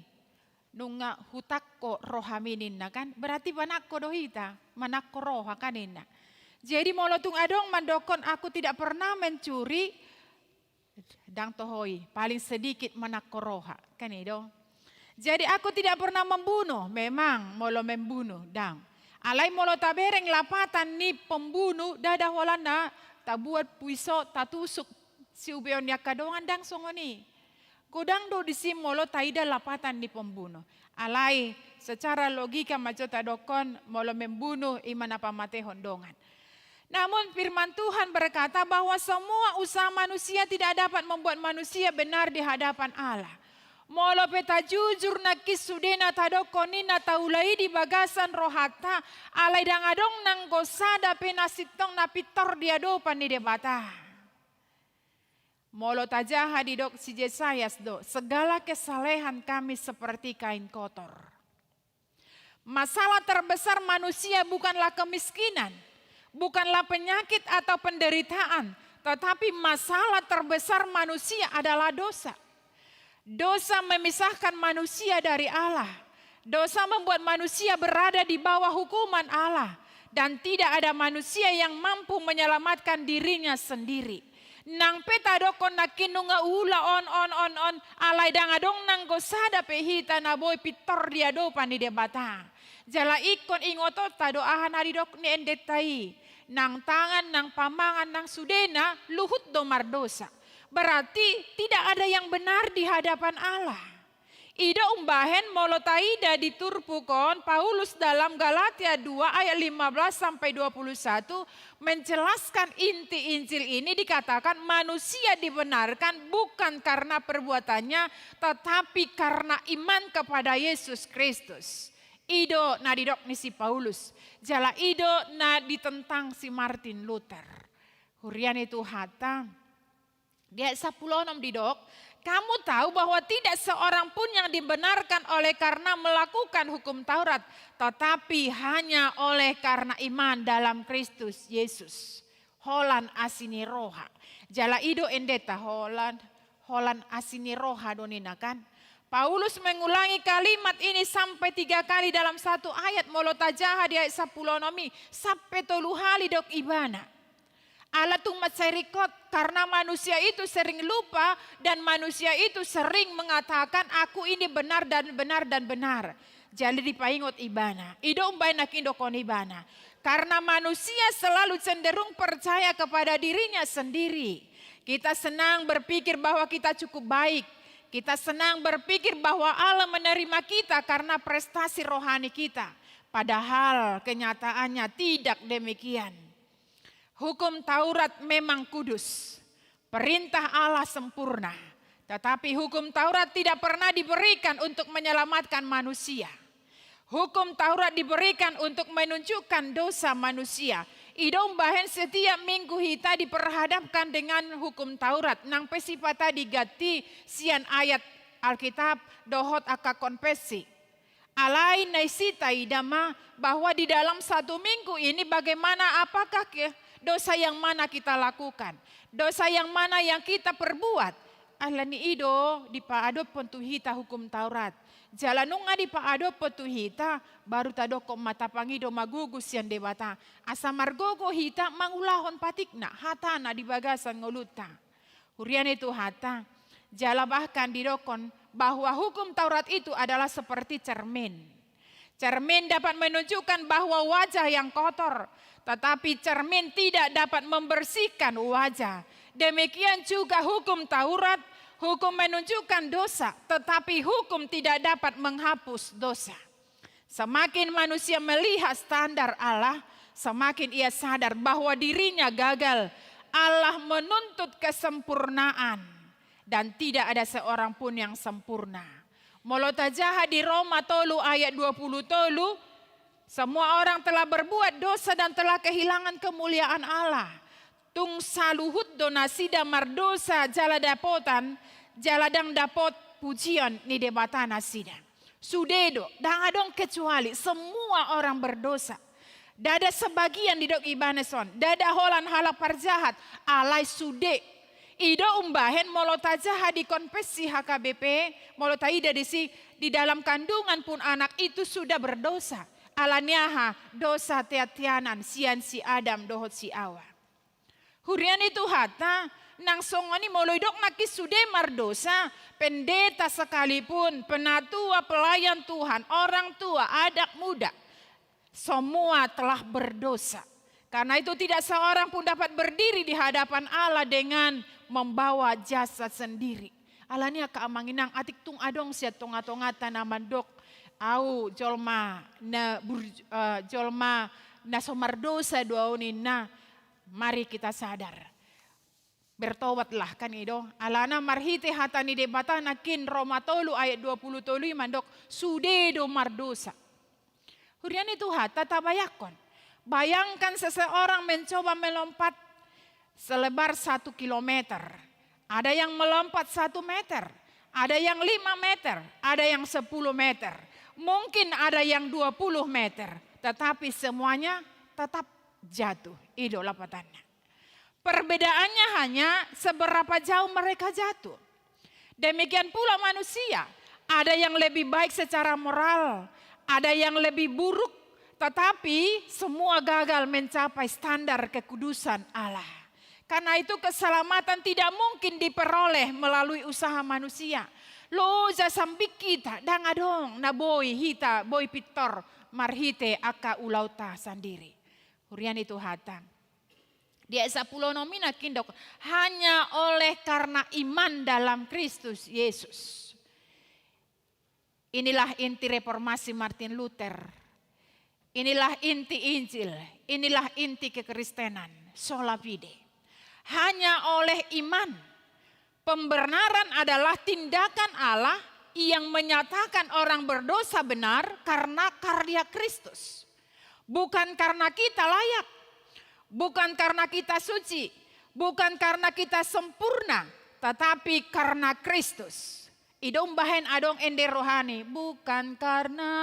Nunga hutangko rohami ninna kan, berarti manangko do hita, manangko roha kan ninna. Jadi molo tung adong mandokkon, "Aku tidak pernah mencuri," ndang toho i, paling sedikit manangko roha, kan i do. Jadi, "Aku tidak pernah membunuh," memang molo membunuh, ndang. Alai molo tabereng lapatan ni pembunuh, ndada holan na tabuat puiso, tatusuk siubeon ni angka dongan, ndang songon i. Godang do disi molo taida lapatan ni pembunuh. Alai secara logika ma jo tadokkon molo membunuh i ma na pamatehon dongan. Namun firman Tuhan berkata bahwa semua usaha manusia tidak dapat membuat manusia benar di hadapan Allah. Molo pe tajujur nangkin sude na tadokkon i na taula i di bagasan rohanta, alai ndang adong nanggo sada pe na sintong na pintor di adopan ni Debata. Molo tajaha didok si Jesayas do, "Segala kesalehan kami seperti kain kotor." Masalah terbesar manusia bukanlah kemiskinan, bukanlah penyakit atau penderitaan, tetapi masalah terbesar manusia adalah dosa. Dosa memisahkan manusia dari Allah. Dosa membuat manusia berada di bawah hukuman Allah, dan tidak ada manusia yang mampu menyelamatkan dirinya sendiri. Nang pe tadokkon nangkin nunga huula on, on, on, on, alai ndang adong nanggo sada pe hita na boi pintor di adopan ni Debata. Jala ingkon ingotonta do aha na nidok ni endenta i. Nang tangan, nang pamangan, nang sudena, luhut do mardosa. Berarti tidak ada yang benar di hadapan Allah. I do umbahen molo taida di turpuk on, Paulus dalam Galatia dua ayat lima belas sampai dua puluh satu menjelaskan inti Injil ini, dikatakan manusia dibenarkan bukan karena perbuatannya, tetapi karena iman kepada Yesus Kristus. I do na didok ni si Paulus, jala i do na ditentang si Martin Luther. Huria ni Tuhanta, di ayat sampulu onom didok, "Kamu tahu bahwa tidak seorang pun yang dibenarkan oleh karena melakukan hukum Taurat, tetapi hanya oleh karena iman dalam Kristus Yesus." Holan asi ni roha. Jala i do endenta, holan, holan asi ni roha do ninna, kan? Paulus mengulangi kalimat ini sampai tiga kali dalam satu ayat, molo tajaha di ayat sampulu onom i, sampai tolu hali didok ibana. Ala tung mansai ringkot, karena manusia itu sering lupa dan manusia itu sering mengatakan, "Aku ini benar dan benar dan benar." Jadi dipaingot ibana. I do umbahen nangkin didok ibana. Karena manusia selalu cenderung percaya kepada dirinya sendiri. Kita senang berpikir bahwa kita cukup baik. Kita senang berpikir bahwa Allah menerima kita karena prestasi rohani kita. Padahal kenyataannya tidak demikian. Hukum Taurat memang kudus, perintah Allah sempurna, tetapi hukum Taurat tidak pernah diberikan untuk menyelamatkan manusia. Hukum Taurat diberikan untuk menunjukkan dosa manusia. I do umbahen setiap minggu hita diperhadapkan dengan hukum Taurat, nang pe sipata diganti sian ayat Alkitab dohot angka konfesi. Alai na disi taida ma bahwa di dalam satu minggu ini bagaimana, apakah ke-, dosa yang mana kita lakukan, dosa yang mana yang kita perbuat. Alani i do dipaadophon tu hita hukum Taurat. Jala nunga dipaadophon tu hita, baru tadokkon ma tapangido ma gogo sian Debata, asa margogo hita mangulahon patikna, hatana di bagasan ngolunta. Huria ni Tuhanta, jala bahkan didokkon bahwa hukum Taurat itu adalah seperti cermin. Cermin dapat menunjukkan bahwa wajah yang kotor, tetapi cermin tidak dapat membersihkan wajah. Demikian juga hukum Taurat, hukum menunjukkan dosa, tetapi hukum tidak dapat menghapus dosa. Semakin manusia melihat standar Allah, semakin ia sadar bahwa dirinya gagal. Allah menuntut kesempurnaan dan tidak ada seorang pun yang sempurna. Molo tajaha di Roma tolu ayat dua puluh tolu, semua orang telah berbuat dosa dan telah kehilangan kemuliaan Allah. Tung saluhut do nasida mardosa jala dapotan, jala ndang dapot pujion ni Debata nasida. Sude do, ndang adong kecuali, semua orang berdosa. Ndada sebagian didok ibana son, ndada holan halak parjahat, alai sude. I do umbahen molo tajaha di konfesi H K B P, molo taida disi, di dalam kandungan pun anak itu sudah berdosa. Alani aha? Dosa teanteanan sian si Adam dohot si Hawa. Huria ni Tuhanta, nang songon i molo didok nangkin sude mardosa, pendeta sekalipun, penatua, pelayan Tuhan, orang tua, anak muda, semua telah berdosa. Karena itu tidak seorang pun dapat berdiri di hadapan Allah dengan membawa jasad sendiri. Alani i angka amang inang, atik tung adong sian tongatonganta na mandok, "Au jolma na bur-, eh, jolma na so mardosa do au," ninna. Mari kita sadar. Bertobatlah, kan i do. Alana marhite hata ni Debata nangkin Roma tolu ayat dua puluh tolu i mandok, sude do mardosa. Huria ni Tuhanta, tabayangkon. Bayangkan seseorang mencoba melompat selebar satu kilometer. Ada yang melompat satu meter, ada yang lima meter, ada yang sepuluh meter. Mungkin ada yang dua puluh meter, tetapi semuanya tetap jatuh. I do lapatanna. Perbedaannya hanya seberapa jauh mereka jatuh. Demikian pula manusia, ada yang lebih baik secara moral, ada yang lebih buruk, tetapi semua gagal mencapai standar kekudusan Allah. Karena itu, keselamatan tidak mungkin diperoleh melalui usaha manusia. Loja sambing hita, ndang adong na boi hita, boi pintor marhite angka ulaonta sandiri. Huria ni Tuhanta. Di ayat sampulu onom i nangkin didok, hanya oleh karena iman dalam Kristus Yesus. Inilah inti reformasi Martin Luther. Inilah inti Injil. Inilah inti kekristenan. Sola fide. Hanya oleh iman. Pembenaran adalah tindakan Allah yang menyatakan orang berdosa benar karena karya Kristus. Bukan karena kita layak, bukan karena kita suci, bukan karena kita sempurna, tetapi karena Kristus. I do umbahen adong ende rohani, bukan karena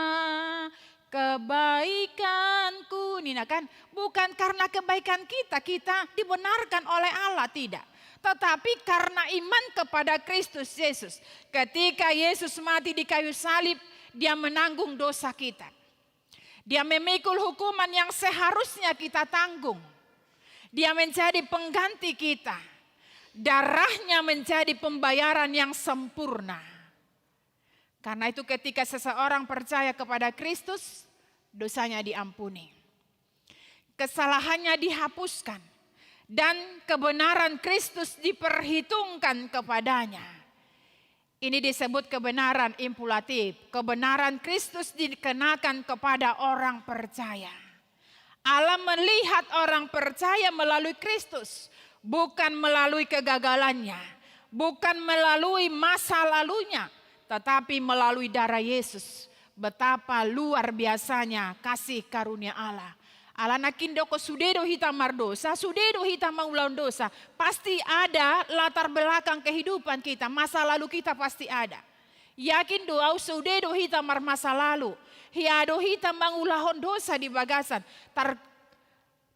kebaikanku, ninna kan? Bukan karena kebaikan kita, kita dibenarkan oleh Allah, tidak. Tetapi karena iman kepada Kristus Yesus. Ketika Yesus mati di kayu salib, Dia menanggung dosa kita. Dia memikul hukuman yang seharusnya kita tanggung. Dia menjadi pengganti kita. Darahnya menjadi pembayaran yang sempurna. Karena itu, ketika seseorang percaya kepada Kristus, dosanya diampuni. Kesalahannya dihapuskan. Dan kebenaran Kristus diperhitungkan kepadanya. Ini disebut kebenaran impulatif. Kebenaran Kristus dikenakan kepada orang percaya. Allah melihat orang percaya melalui Kristus, bukan melalui kegagalannya, bukan melalui masa lalunya, tetapi melalui darah Yesus. Betapa luar biasanya kasih karunia Allah. Alana nangkin didok, sude do hita mardosa, sude do hita mangulahon dosa, pasti ada latar belakang kehidupan kita, masa lalu kita pasti ada. Yakin do au, sude do hita marmasa lalu. Hea do hita mangulahon dosa di bagasan. Tar-,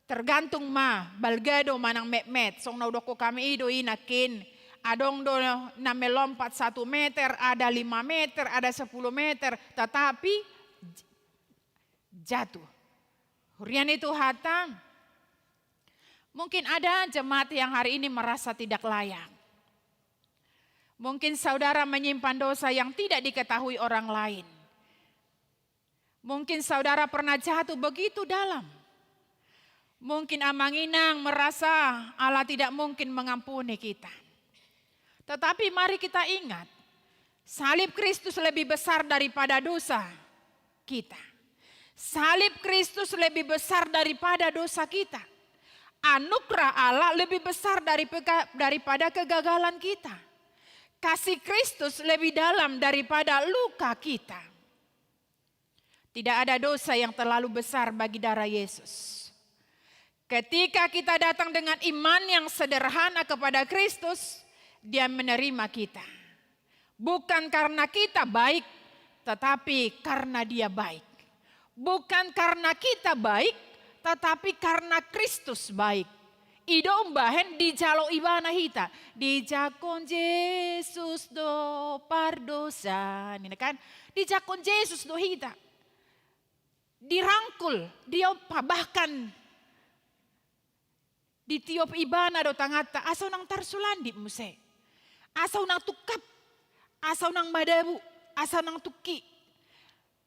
tergantung ma, balga do manang metmet. Songon na hudokkon hami i do i nangkin. Adong do na melompat satu meter, ada lima meter, ada sepuluh meter. Tetapi j-, jatuh. Huria ni Tuhanta, mungkin ada jemaat yang hari ini merasa tidak layak. Mungkin saudara menyimpan dosa yang tidak diketahui orang lain. Mungkin saudara pernah jatuh begitu dalam. Mungkin amang inang merasa Allah tidak mungkin mengampuni kita. Tetapi mari kita ingat, salib Kristus lebih besar daripada dosa kita. Salib Kristus lebih besar daripada dosa kita. Anugerah Allah lebih besar dari peka-, daripada kegagalan kita. Kasih Kristus lebih dalam daripada luka kita. Tidak ada dosa yang terlalu besar bagi darah Yesus. Ketika kita datang dengan iman yang sederhana kepada Kristus, Dia menerima kita. Bukan karena kita baik, tetapi karena Dia baik. Bukan karena kita baik, tetapi karena Kristus baik. I do umbahen dijalo Ibana hita. Dijangkon Jesus do pardosa. Ninna kan? Dijangkon Jesus do hita. Dirangkul, diompa, bahkan ditiop Ibana do tanganta, asa unang tarsulandit muse. Asa unang tungkap, asa unang madabu, asa unang tungki.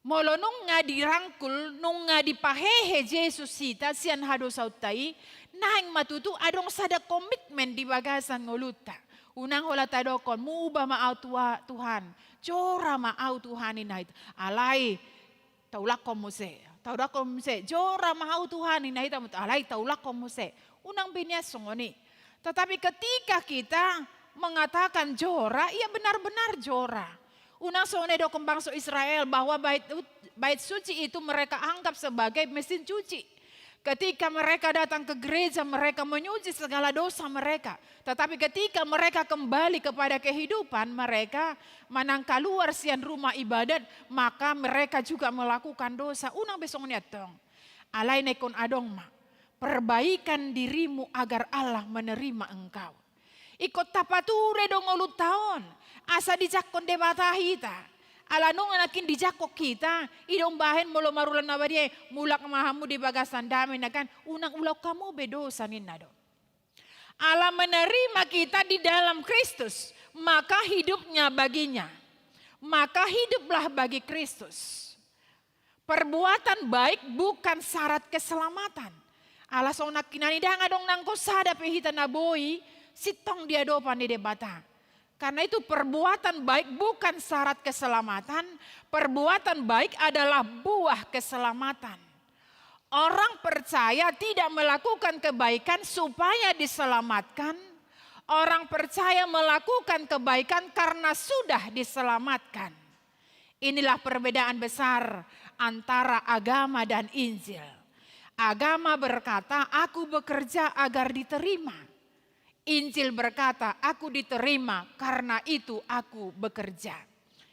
Molo nunga dirangkul, nunga dipahehe Jesus hita sian hadosaonta i, naeng ma tutu adong sada komitmen di bagasan ngolunta. Unang holan tadokkon, muba ma au tua-, Tuhan, jora ma au Tuhan, ninna hita. Alai, taulakhon muse, taulakhon muse, jora ma au Tuhan, ninna hita, alai taulakhon muse. Unang be nian songon i. Tetapi ketika kita mengatakan jora, ia benar-benar jora. Unang songon na didokkon bangso Israel bahwa bait, bait suci itu mereka anggap sebagai mesin cuci. Ketika mereka datang ke gereja, mereka menyuci segala dosa mereka. Tetapi ketika mereka kembali kepada kehidupan mereka, manang kaluar sian rumah ibadat, maka mereka juga melakukan dosa. Unang be songon i antong. Alai na ingkon adong ma, perbaikan dirimu agar Allah menerima engkau. Ingkon tapature do ngolunta on, asa dijangkon Debata hita, Ala nunga nangkin dijangkon hita, i do umbahen molo marulan na badia, mulak ma hamu di bagasan dame na kan, unang ulaon hamu be dosa ninna do. Ala menerima kita di dalam Kristus, maka hidupnya baginya. Maka hiduplah bagi Kristus. Perbuatan baik bukan syarat keselamatan. Ala songon nangkin i ndang adong nanggo sada pe hita na boi sintong di adopan ni Debata. Karena itu perbuatan baik bukan syarat keselamatan, perbuatan baik adalah buah keselamatan. Orang percaya tidak melakukan kebaikan supaya diselamatkan. Orang percaya melakukan kebaikan karena sudah diselamatkan. Inilah perbedaan besar antara agama dan Injil. Agama berkata, "Aku bekerja agar diterima." Injil berkata, "Aku diterima, karena itu aku bekerja."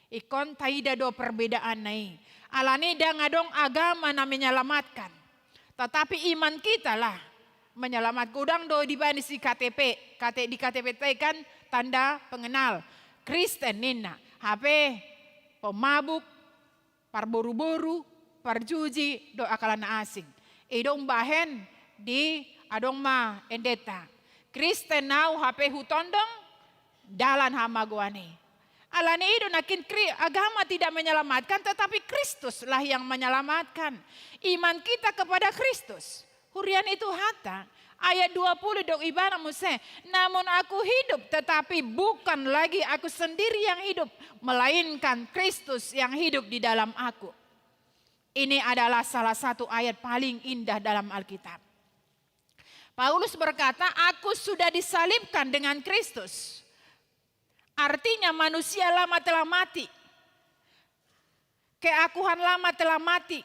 Ingkon taida do perbedaanna i. Alani i ndang adong agama na menyelamatkan. Tetapi iman kita lah menyelamatkan. Godang do dibaen di K T P, K T, di K T P ta i kan tanda pengenal. Kristen ninna, hape pemabuk, parboruboru, parjuji, dohot angka na asing. I do umbahen di adong ma endenta. Kristen au hape hutondong dalan hamagoan i. Alani i do nangkin kri-, agama tidak menyelamatkan, tetapi Kristuslah yang menyelamatkan. Iman kita kepada Kristus. Hurian i Tuhanta, ayat dua puluh didok ibana muse, "Namun aku hidup, tetapi bukan lagi aku sendiri yang hidup, melainkan Kristus yang hidup di dalam aku." Ini adalah salah satu ayat paling indah dalam Alkitab. Paulus berkata, "Aku sudah disalibkan dengan Kristus." Artinya manusia lama telah mati. Keakuhan lama telah mati.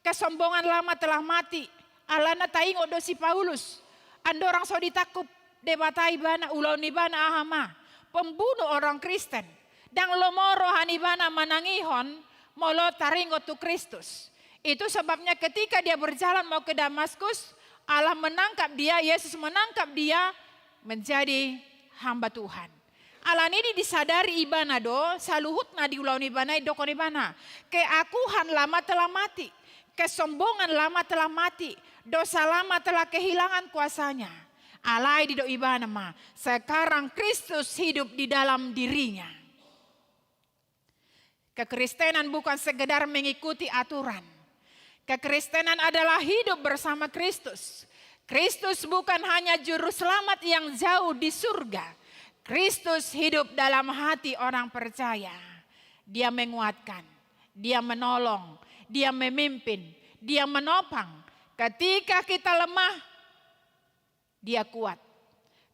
Kesombongan lama telah mati. Alana taingot do si Paulus. Andorang so ditangkup Debata ibana, ulaon ibana aha ma? Pembunuh orang Kristen. Ndang lomo roha ni ibana manangihon molo taringot tu Kristus. Itu sebabnya ketika dia berjalan mau ke Damaskus, Allah menangkap dia, Yesus menangkap dia menjadi hamba Tuhan. Alani i disadari ibana do, saluhutna di ulaon ibana i didok ibana, keakuhan lama telah mati, kesombongan lama telah mati, dosa lama telah kehilangan kuasanya. Alai didok ibana ma, sekarang Kristus hidup di dalam dirinya. Kekristenan bukan sekedar mengikuti aturan. Kekristenan adalah hidup bersama Kristus. Kristus bukan hanya juru selamat yang jauh di surga. Kristus hidup dalam hati orang percaya. Dia menguatkan, Dia menolong, Dia memimpin, Dia menopang. Ketika kita lemah, Dia kuat.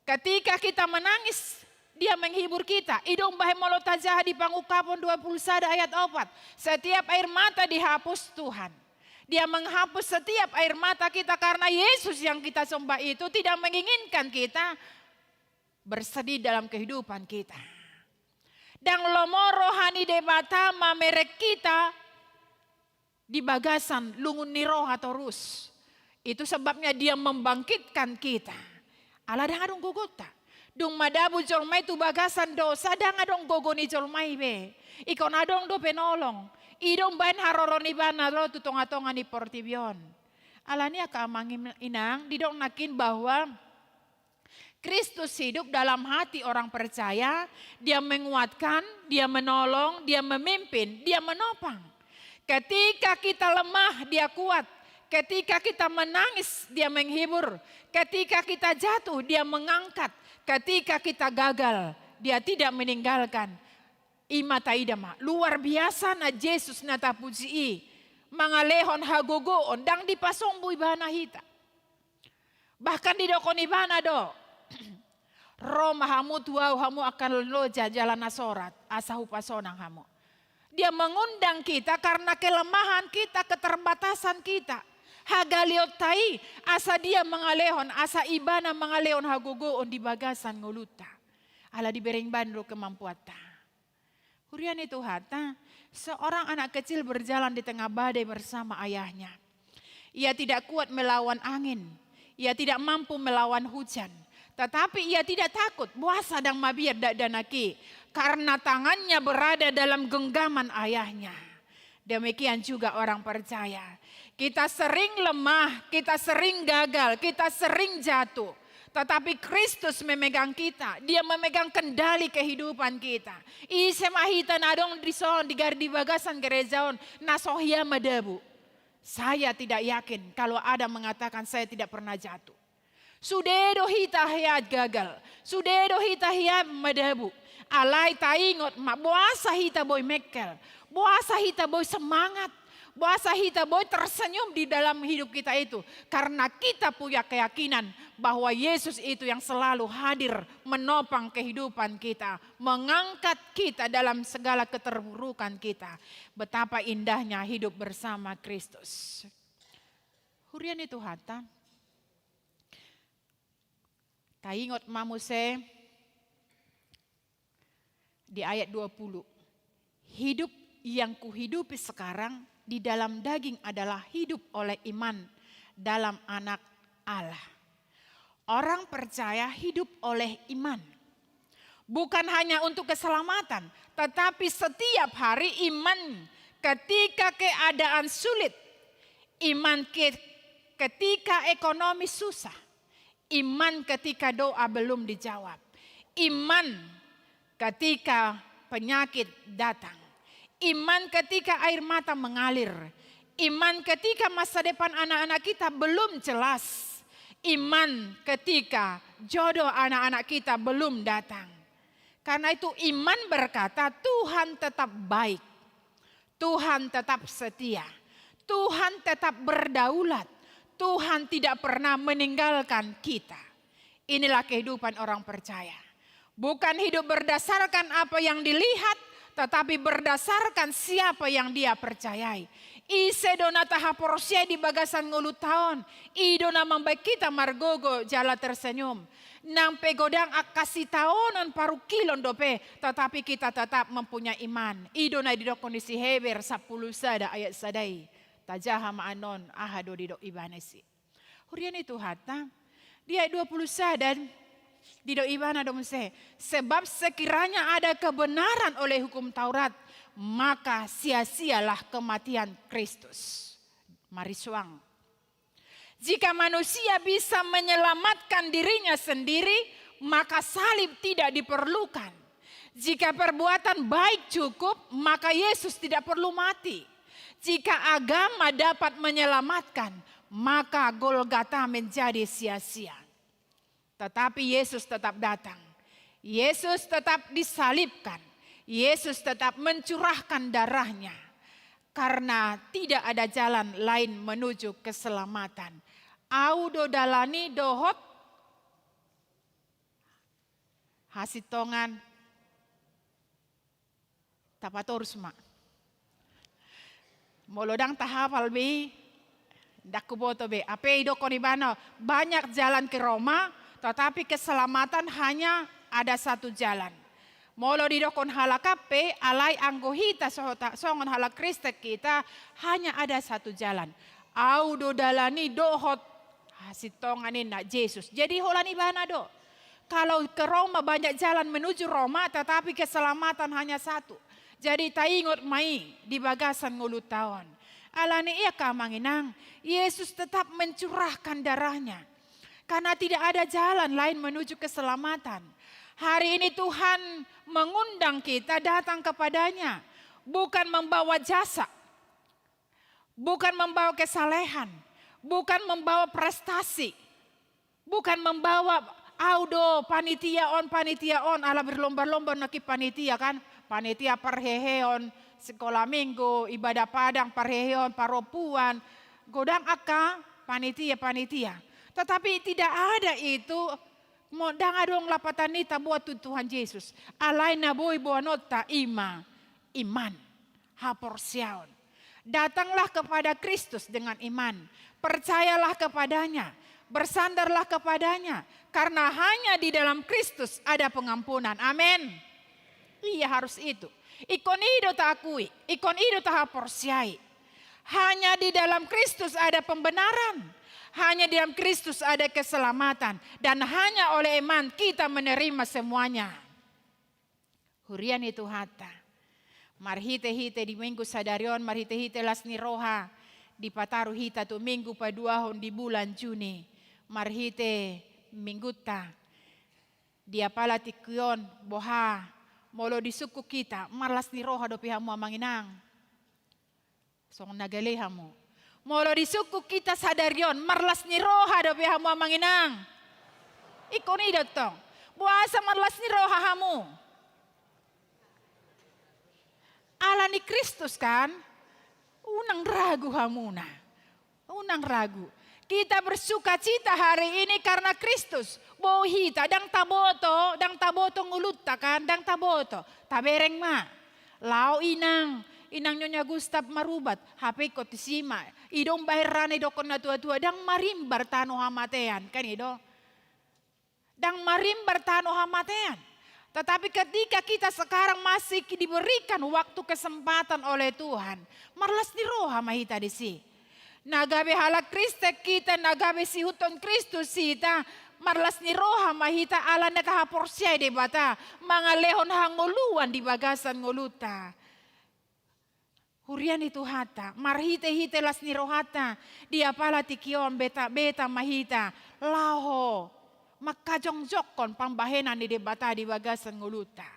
Ketika kita menangis, Dia menghibur kita. I do umbahen molo tajaha di Pangungkapon dua puluh sada ayat opat. Setiap air mata dihapus Tuhan. Dia menghapus setiap air mata kita karena Yesus yang kita sembah itu tidak menginginkan kita bersedih dalam kehidupan kita. Ndang lomo roha ni Debata mamereng hita di bagasan lungun ni roha torus. Itu sebabnya Dia membangkitkan kita. Ala ndang adong gogonta. Dung madabu jolma i tu bagasan dosa, ndang adong gogo ni jolma i be. Ingkon adong do penolong. I do umbahen haroro ni ibana ro tu tongatonga ni portibi on. Alani i angka amang inang, didok nangkin bahwa Kristus hidup dalam hati orang percaya, Dia menguatkan, Dia menolong, Dia memimpin, Dia menopang. Ketika kita lemah, Dia kuat. Ketika kita menangis, Dia menghibur. Ketika kita jatuh, Dia mengangkat. Ketika kita gagal, Dia tidak meninggalkan. I ma taida ma, luar biasa na Jesus na tapuji i, mangalehon hagogoon, ndang dipasombu ibana hita. Bahkan didokon ibana do, "Ro ma hamu tu Ahu, hamu angka na loja jala na sorat, asa hupasonang hamu." Dia mengundang kita karena kelemahan kita, keterbatasan kita. Hagaleonta i, asa Dia mangalehon, asa ibana mangalehon hagogoon di bagasan ngolunta. Ala dibereng ibana do kemampuanta. Huria ni Tuhanta, seorang anak kecil berjalan di tengah badai bersama ayahnya. Ia tidak kuat melawan angin. Ia tidak mampu melawan hujan. Tetapi ia tidak takut, boasa ndang mabiar dakdanak i, karena tangannya berada dalam genggaman ayahnya. Demikian juga orang percaya. Kita sering lemah, kita sering gagal, kita sering jatuh. Tetapi Kristus memegang kita, Dia memegang kendali kehidupan kita. Ise ma hita na adong dison di gar-, di bagasan gereja on, na so hea madabu. Saya tidak yakin kalau ada mengatakan saya tidak pernah jatuh. Sude do hita hea gagal, sude do hita hea madabu. Alai taingot ma, boasa hita boi mengkel, boasa hita boi semangat, boasa hita boi tersenyum di dalam hidup kita itu. Karena kita punya keyakinan bahwa Yesus itu yang selalu hadir menopang kehidupan kita, mengangkat kita dalam segala keterpurukan kita. Betapa indahnya hidup bersama Kristus. Huria ni Tuhanta. Taingot ma muse di ayat dua puluh. Hidup yang kuhidupi sekarang di dalam daging adalah hidup oleh iman dalam Anak Allah. Orang percaya hidup oleh iman. Bukan hanya untuk keselamatan, tetapi setiap hari iman ketika keadaan sulit, iman ke-, ketika ekonomi susah, iman ketika doa belum dijawab, iman ketika penyakit datang, iman ketika air mata mengalir, iman ketika masa depan anak-anak kita belum jelas, iman ketika jodoh anak-anak kita belum datang. Karena itu, iman berkata, "Tuhan tetap baik, Tuhan tetap setia, Tuhan tetap berdaulat, Tuhan tidak pernah meninggalkan kita." Inilah kehidupan orang percaya. Bukan hidup berdasarkan apa yang dilihat, tetapi berdasarkan siapa yang dia percayai. Ise do na tahaporseai di bagasan ngolunta on, i do na mambahen hita margogo jala tersenyum. Nang pe godang angka sitaonon parungkilon dope, tetapi kita tetap mempunyai iman. I do na didokkon ni si Heber sampulu sada ayat sada i. Tajaha ma annon aha do didok ibana i. Huria ni Tuhanta, di ayat dua puluh sada didok ibana do muse, "Sebab sekiranya ada kebenaran oleh hukum Taurat, maka sia-sialah kematian Kristus." Marisuang. Jika manusia bisa menyelamatkan dirinya sendiri, maka salib tidak diperlukan. Jika perbuatan baik cukup, maka Yesus tidak perlu mati. Jika agama dapat menyelamatkan, maka Golgata menjadi sia-sia. Tetapi Yesus tetap datang. Yesus tetap disalibkan. Yesus tetap mencurahkan darahnya. Karena tidak ada jalan lain menuju keselamatan. Au do dalan i dohot hasintongan. Tapatorus ma. Molo ndang tahapal be i, ndang huboto be. Hape didokkon ibana, banyak jalan ke Roma, tetapi keselamatan hanya ada satu jalan. Molo didokkon halak an pe, alai anggo hita sohota-, songon halak Kristen hita, hanya ada satu jalan. Au do dalan i dohot hasintongan, ninna Jesus. Jadi holan ibana do. Kalau ke Roma banyak jalan menuju Roma, tetapi keselamatan hanya satu. Jadi taingot ma i di bagasan ngolunta on. Alani i angka amang inang, Yesus tetap mencurahkan darahnya. Karena tidak ada jalan lain menuju keselamatan. Hari ini Tuhan mengundang kita datang kepada-Nya. Bukan membawa jasa. Bukan membawa kesalehan. Bukan membawa prestasi. Bukan membawa, "Au do panitia on, panitia on," ala berlomba-lomba nangkin panitia kan. Panitia parheheon, sekolah minggu, ibadah padang, parheheon, parompuan. Godang angka panitia-panitia. Tetapi tidak ada itu, mo-, ndang adong lapatan i taboan tu Tuhan Jesus. Alai na boi boanonta i ma iman. Haporseaon. Datanglah kepada Kristus dengan iman. Percayalah kepada-Nya. Bersandarlah kepada-Nya. Karena hanya di dalam Kristus ada pengampunan. Amin. Iya, harus itu. Ingkon i do taakui. Ingkon i do tahaporseai. Hanya di dalam Kristus ada pembenaran. Hanya di dalam Kristus ada keselamatan, dan hanya oleh iman kita menerima semuanya. Huria ni Tuhanta. Marhite-hite di Minggu sadari on, marhite-hite las ni roha, dipataru hita tu Minggu paduahon di bulan Juni. Marhite Mingguta, di apala tingki on, boha, molo disungkun hita, marlas ni roha dope hamu amang inang. Songon na gale hamu. Molo disungkun hita sadari on, marlas ni roha dope hamu amang inang. Ingkon i do tong. Boasa marlas ni roha hamu? Ala ni Kristus kan? Unang ragu hamuna. Unang ragu. Kita bersukacita hari ini karena Kristus. Boi hita, ndang taboto, ndang taboto ngolunta kan, ndang taboto. Tabereng ma. Laho inang, inang Nyonya Gustaf marubat, hape ingkon tusi ma. I do umbahen ra na didokkon na tua-tua, ndang marimbar tano hamatean, kan i do. Ndang marimbar tano hamatean. Tetapi ketika kita sekarang masih diberikan waktu kesempatan oleh Tuhan, marlas ni roha ma hita disi. Na gabe halak Kristen hita, na gabe siihuthon Kristus hita, marlas ni roha ma hita ala na tahaporseai Debata, mangalehon hangoluan di bagasan ngolunta. Huria ni Tuhanta, marhite-hite las ni rohanta, di apala tingki on beta-beta ma hita, laho mangkajongjongkon pambahenan ni Debata di bagasan ngolunta.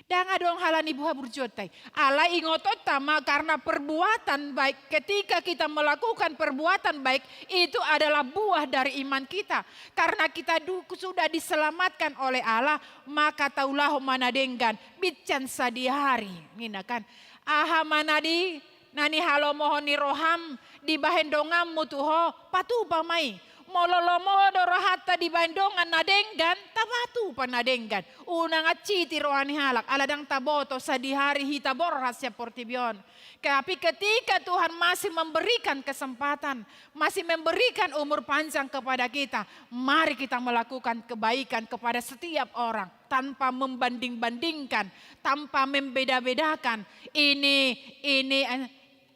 Ndang adong hala ni boha burjuonta i. Alai ingotonta ma karena perbuatan baik, ketika kita melakukan perbuatan baik, itu adalah buah dari iman kita. Karena kita du-, sudah diselamatkan oleh Allah, maka taulahon ma na denggan, bincan sadihari. Ninna kan. Aha ma na di, na nihalomohon ni roham, dibahen donganmu tu ho, patupa ma i. Molo lomo do rohanta dibahen dongan na denggan, tapatupa na denggan. Unang anciti roha ni halak, ala ndang taboto sadihari hita borhat sian portibi on. Tapi ketika Tuhan masih memberikan kesempatan, masih memberikan umur panjang kepada kita, mari kita melakukan kebaikan kepada setiap orang tanpa membanding-bandingkan, tanpa membeda-bedakan. Ini, ini, eh,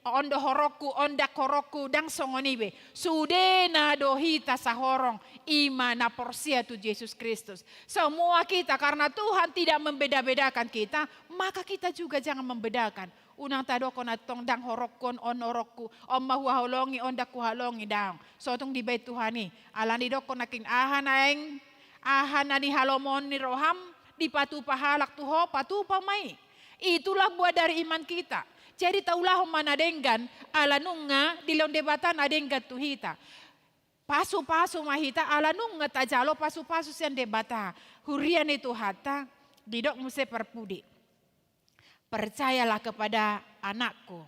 on do horongku, on ndang horongku, ndang songon i be. Sudena do hita sahorong, i ma na porsea tu Jesus Kristus. Semua kita, karena Tuhan tidak membeda-bedakan kita, maka kita juga jangan membedakan. Unang tadokkon antong ndang horongku on, on horongku, on ma huhaholongi, on ndang huhaholongi, daong. So tung dibahen Tuhan i, ala ni dokkon nangkin aha naeng, aha na nihalomohon ni roham, dipatupa halak tu ho, patupa ma i. Itulah buah dari iman kita. Jadi taulahon ma na denggan, ala nunga dilehon Debata na denggan tu hita. Pasu-pasu ma hita, ala nunga tajalo pasu-pasu sian Debata. Huria ni Tuhanta, didok muse parpudi. Percayalah kepada anakku,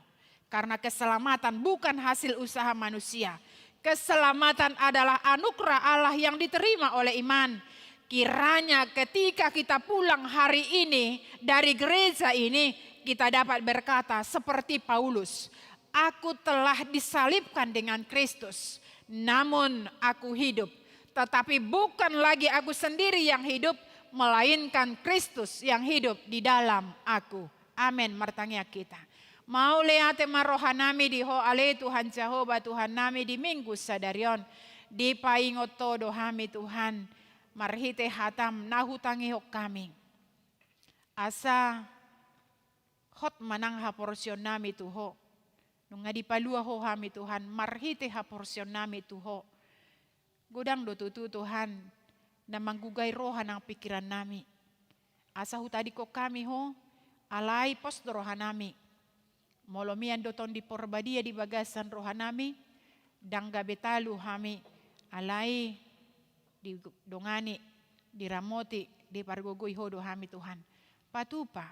karena keselamatan bukan hasil usaha manusia. Keselamatan adalah anugerah Allah yang diterima oleh iman. Kiranya ketika kita pulang hari ini dari gereja ini, kita dapat berkata seperti Paulus, "Aku telah disalibkan dengan Kristus, namun aku hidup. Tetapi bukan lagi aku sendiri yang hidup, melainkan Kristus yang hidup di dalam aku." Amen. Martangiang hita. Mauliate ma rohanami di Ho ale Tuhan Jahowa Tuhannami di Minggu sadari on. Dipaingot Ho do hami Tuhan, marhite hataM na hutangihon hami. Asa hot ma nang haporseaionnami tu Ho. Nunga dipalua Ho hami Tuhan, marhite haporseaionnami tu Ho. Godang do tutu Tuhan, na manggugai roha nang pingkirannami. Asa hutadingkon hami Ho, alai pos do rohanami. Molo mian do Tondi Porbadia di bagasan rohanami, ndang gabe talu hami, alai didongani, diramoti, dipargogoi Ho do hami Tuhan. Patupa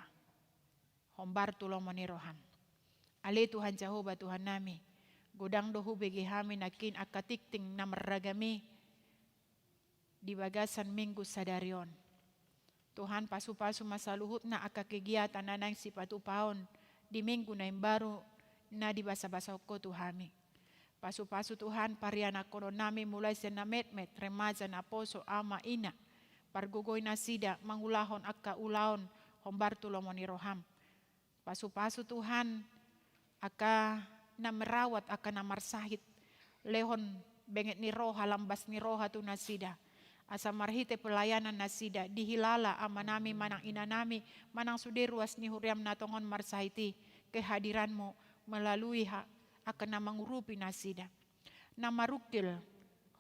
hombar tu lomo ni rohaM. Ale Tuhan Jahowa Tuhannami, godang do hubege hami nangkin angka tingting na marragam i di bagasan Minggu sadari on. Tuhan, pasu-pasu ma saluhutna angka kegiatan na naeng sipatupaon di Minggu na imbaru na dibasa-basahon Ho tu hami. Pasu-pasu Tuhan parianakkononnami mulai sian na metmet, remaja, naposo, ama, ina. Pargogoi nasida mangulahon angka ulaon hombar tu lomo ni rohaM. Pasu-pasu Tuhan angka na merawat angka na marsahit, lehon benget ni roha, lambas ni roha tu nasida. Asa marhite pelayanan nasida, dihilala amanami manang inanami, manang sude ruas ni huriam na tongon marsahit i, kehadiranmu melalui ha-, angka na mangurupi nasida. Na marungkil,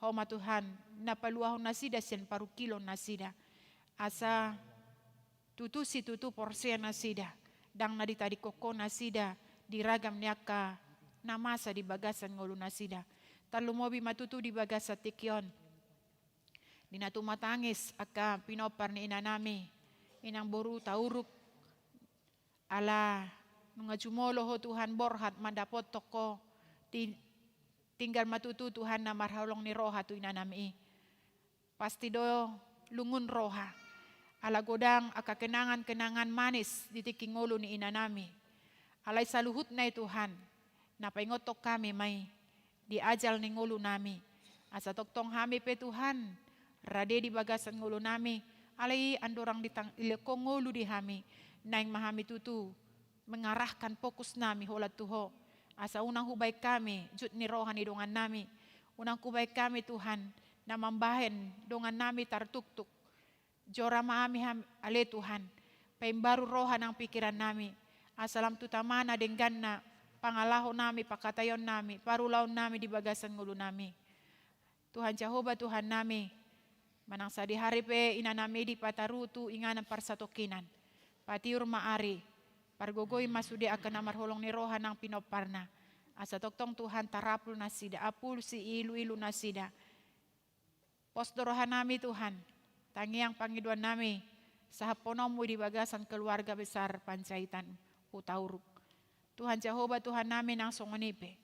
Ho ma Tuhan, na paluahon nasida sian parungkilon nasida. Asa tutu situtu porsea nasida, ndang na ditadingkon Ho nasida di ragam ni angka na masa di bagasan ngolu nasida. Tarlumobi ma tutu di bagasan tingki on, di na tumatangis angka pinompar ni inanami, inang boru Hutauruk, ala nunga jumolo Ho Tuhan borhat mandapothon Ho, ti-, tinggal ma tutu Tuhan na marholong ni roha tu inanami i. Pasti do lungun roha. Ala godang angka kenangan-kenangan manis di tingki ngolu ni inanami. Alai saluhutna i Tuhan, na paingothon hami ma i di ajal ni ngolunami. Asa tongtong hami pe Tuhan, rade di bagasan ngolunami, alai andorang ditang-, dilehon Ho ngolu di hami, naeng ma hami tutu mengarahkan fokusnami holan tu Ho. Asa unang hubaen hami jut ni roha ni dongannami. Unang hubaen hami Tuhan, na mambahen dongannami tartuktuk. Jora ma hami ham-, ale Tuhan, paimbaru roha nang pikirannami. Asa lam tu tama na dengganna pangalahonami, pangkataionnami, parulaonnami di bagasan ngolunami. Tuhan Jahowa Tuhannami, manang sadihari pe inanami dipataru tu inganan parsatongkinan. Patiur ma ari, pargogoi ma sude angka na marholong ni roha nang pinomparna. Asa tongtong Tuhan tarapul nasida, apul siiluilu nasida. Pos do rohanami Tuhan, tangiang pangidoannami, sahappononmu di bagasan keluarga besar Panjaitan Hutauruk. Tuhan Jahowa Tuhannami nang songon i pe.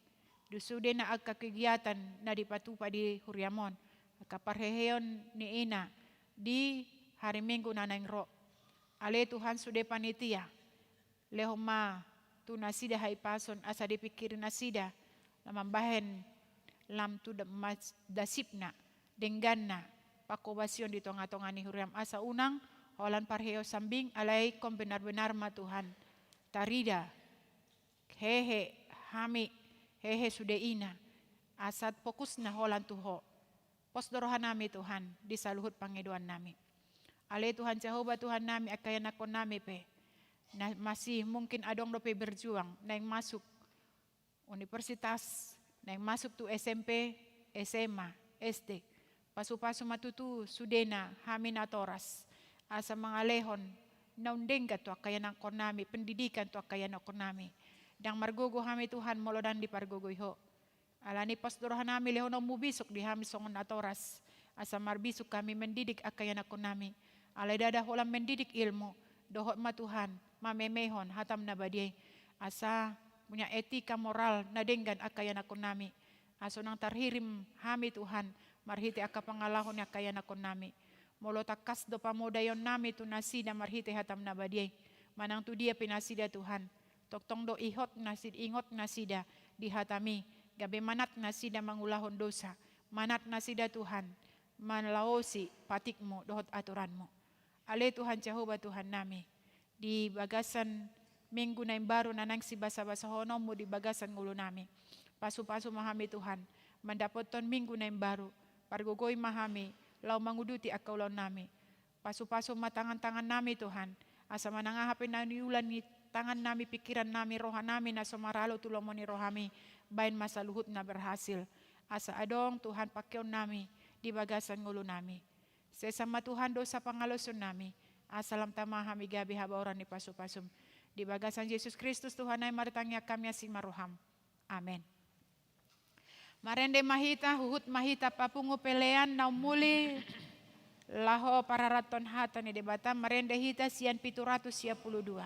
Dung sude na angka kegiatan na dipatupa di huriam on, angka parheheon ni ina di hari Minggu na naeng ro. Ale Tuhan sude panitia, lehon ma tu nasida hahipason asa dipingkiri nasida, na mambahen lam tu da-, mas-, dasipna, dengganna, pangkobasion di tongatonga ni huriam asa unang holan parhehe sambing, alai ingkon benarbenar ma Tuhan tarida hehe hami, hehe sude ina, asa fokusna holan tu Ho. Pos do rohanami Tuhan, di saluhut pangidoannami. Ale Tuhan Jahowa Tuhannami, angka ianakkonnami pe, na masih mungkin adong dope berjuang, naeng masuk universitas, naeng masuk tu S M P, S M A, S D. Pasupasu ma tutu sudena hami natoras, asa mangalehon na undenggan tu angka ianakkonnami, pendidikan tu angka ianakkonnami. Ndang margogo hami Tuhan molo ndang dipargogoi Ho. Alani pos do rohanami lehononmu bisuk di hami songon natoras, asa marbisuk hami mendidik angka ianakkonnami. Alai ndada holan mendidik ilmu, dohot ma Tuhan mamemehon hatam na badia i, asa punya etika moral na denggan angka ianakkonnami. Asa unang tarhirim hami Tuhan marhite angka pangalaho ni angka ianakkonnami. Molo tangkas do pamodaionnami tu nasida marhite hatam na badia i, manang tu dia pe nasida Tuhan, tongtong do ihot nasi-, ingot nasida di hatami, gabe manat nasida mangulahon dosa, manat nasida Tuhan, manlaosi patikmu dohot aturanmu. Ale Tuhan Jahowa Tuhannami, di bagasan Minggu na imbaru na naeng sibasabasahononmu di bagasan ngolunami. Pasupasu ma hami Tuhan, mandapothon Minggu na imbaru, pargogoi ma hami, laho manguduti angka ulaonnami. Pasupasu ma tangantangannami Tuhan, asa manang aha pe na niula ni tangannami, pikirannami, rohanami na so maralo tu lomo ni rohami, baen ma saluhutna berhasil. Asa adong Tuhan pangkeonnami di bagasan ngolunami. Sesa ma Tuhan dosa pangalaosionnami, asa lam tama hami gabe habaoran ni pasupasum. Di bagasan Jesus Kristus Tuhannami martangiang hami, asi ma roham. Amen. Marende ma hita, huhut ma hita papungu pelean na umuli laho pararathon hata ni Debata, marende hita sian pitu ratus sia pulu dua.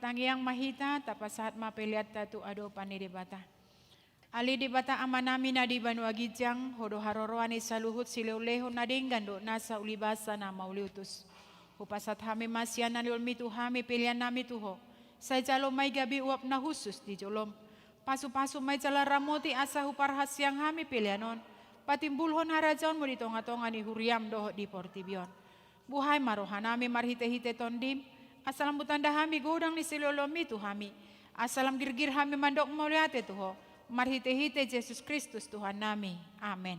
Tangiang ma hita, tapasahat ma peleanta tu adopan ni Debata. Ale Debata Amanami na di banua ginjang, Ho do haroroan ni saluhut silehonlehon na denggan dohot nasa ulibasa na mauliutus. Hupasahat hami ma sian na nilehonMi tu hami peleannami tu Ho. Sai jalo ma i gabe uap na hushus di jolom. Pasupasu ma i jala ramoti asa huparhasiang hami pelean on patimbulhon harajaonMu di tongatonga ni huriaM dohot di portibi on. Buhai ma rohanami marhitehite TondiM, asa lam hutanda hami godang ni silehonlehonMi tu hami, asa lam girgir hami mandok mauliate tu Ho, marhitehite Jesus Kristus Tuhannami. Amen.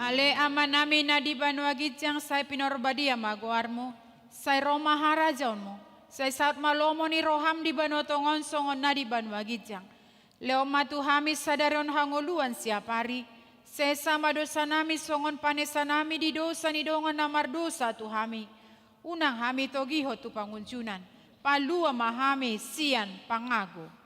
Ale Amanami na di banua ginjang, sai pinarbadia ma goarMu, sai ro ma harajaonMu, sai saut ma lomo ni rohaM di banua tonga on songon na di banua ginjang. Lehon ma tu hami sadari on hangoluan siapari, sesa ma dosanami songon panesanami di dosa ni dongan na mardosa tu hami. Unang hami togihon tu pangunjunan, palua ma hami sian pangago.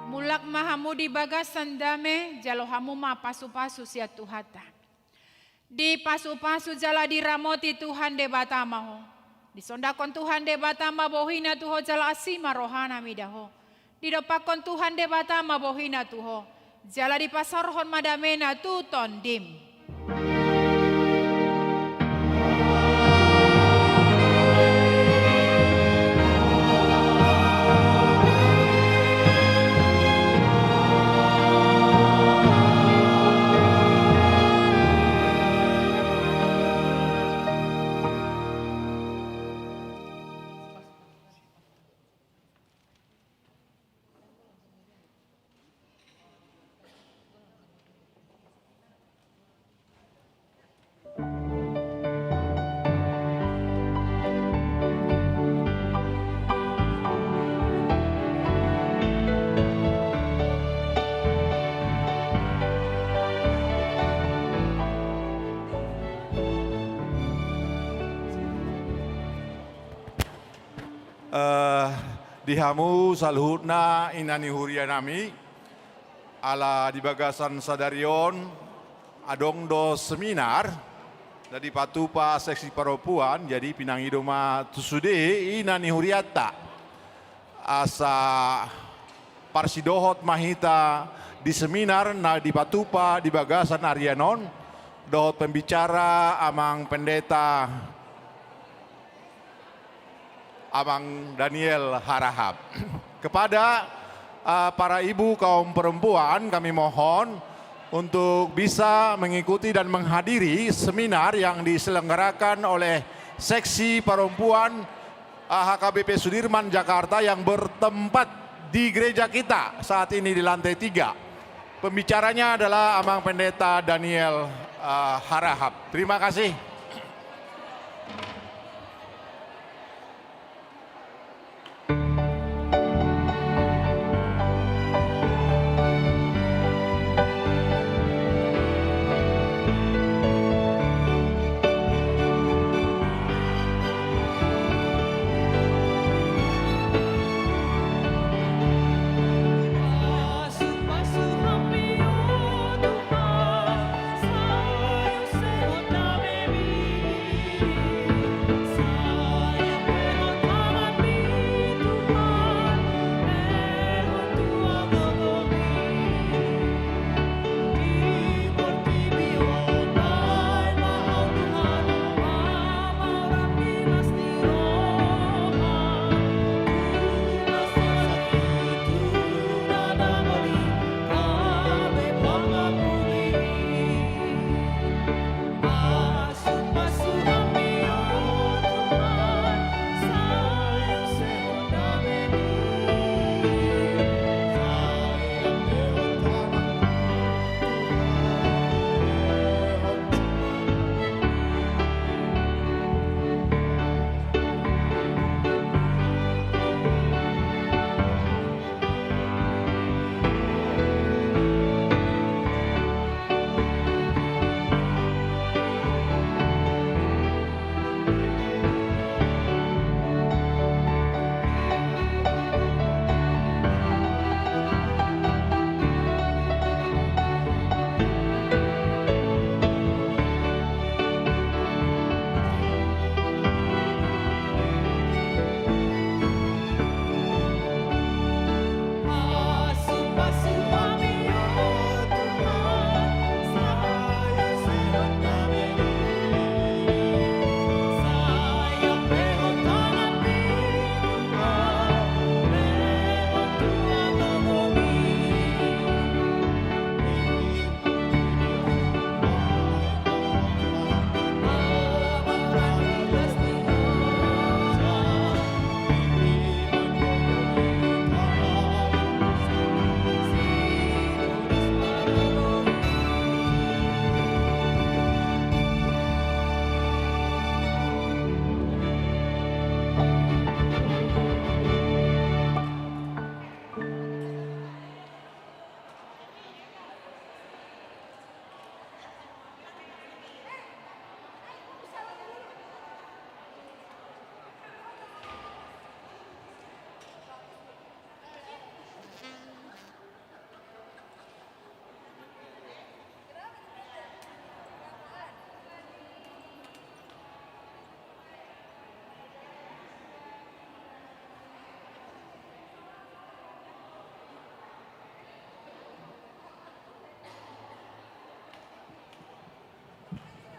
Mulak ma hamu di bagasan dame, jalo hamu ma pasupasu sian Tuhanta. Dipasupasu jala diramoti Tuhan Debata ma ho. Disondangkon Tuhan Debata ma bohiNa tu ho jala asi ma rohaNa mida ho. Didompakkon Tuhan Debata ma bohiNa tu ho, jala dipasaorhon ma dameNa tu tondim. Eh, di hamu saluhutna inna ni hurianami, ala di bagasan sadari on adong do seminar na dipatupa seksi parompuan, jadi pinangido ma tu sude inna ni hurianta asa parsidohot ma hita di seminar na dipatupa di bagasan arian on dohot pembicara Amang Pendeta Amang Daniel Harahap. Kepada, eh, para ibu kaum perempuan, kami mohon untuk bisa mengikuti dan menghadiri seminar yang diselenggarakan oleh Seksi Perempuan, eh, H K B P Sudirman Jakarta yang bertempat di gereja kita saat ini di lantai tiga. Pembicaranya adalah Amang Pendeta Daniel, eh, Harahap. Terima kasih.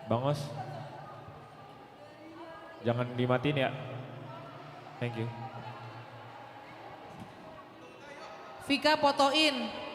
Bang Os. Jangan dimatiin ya. Thank you. Vika, fotoin.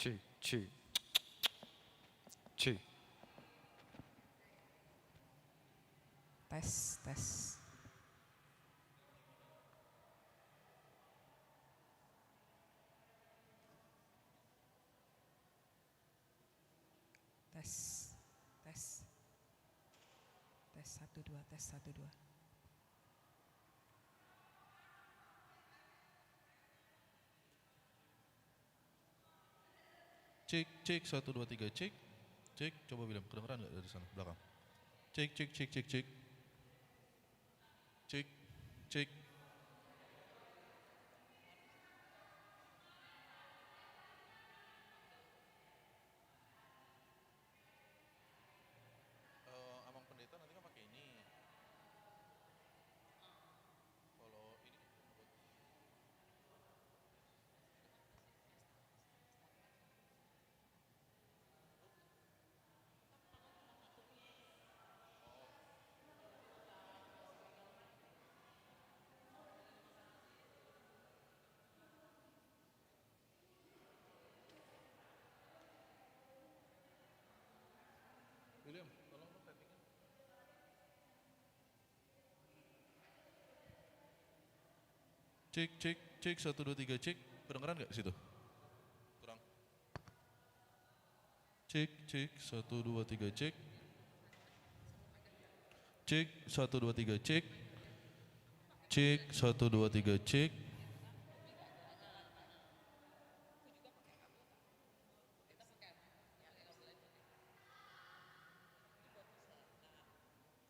Cek, cek. Cek. Tes, tes. Tes, tes. Tes, satu, dua, tes, satu, dua. Cek, cek, satu, dua, tiga, cek. Cek, coba William, kedengeran nggak dari sana, belakang? Cek, cek, cek, cek, cek. Cek, cek. Eh, Amang Pendeta nanti kan pakai ini. Kalau ini kan buat William, tolong dong settingan. Cek, cek, cek, satu, dua, tiga, cek. Kedengeran nggak situ? Kurang. Cek, cek, satu, dua, tiga, cek. Cek, satu, dua, tiga, cek. Cek, satu, dua, tiga, cek.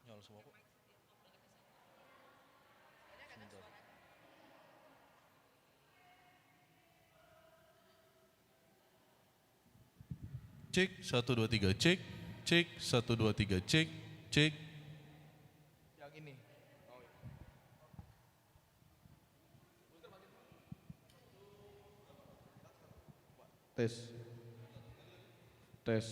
Nyala semua kok. Sebentar. Cek, satu, dua, tiga, cek. Cek, satu, dua, tiga, cek. Cek. Yang ini. Oh, iya. Tes. Tes.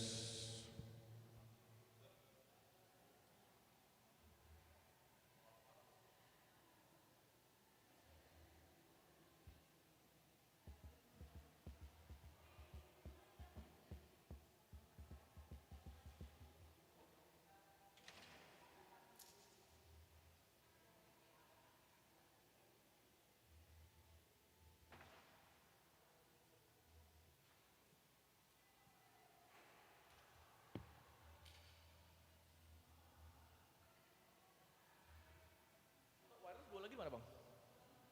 Wireless dua lagi mana, Bang?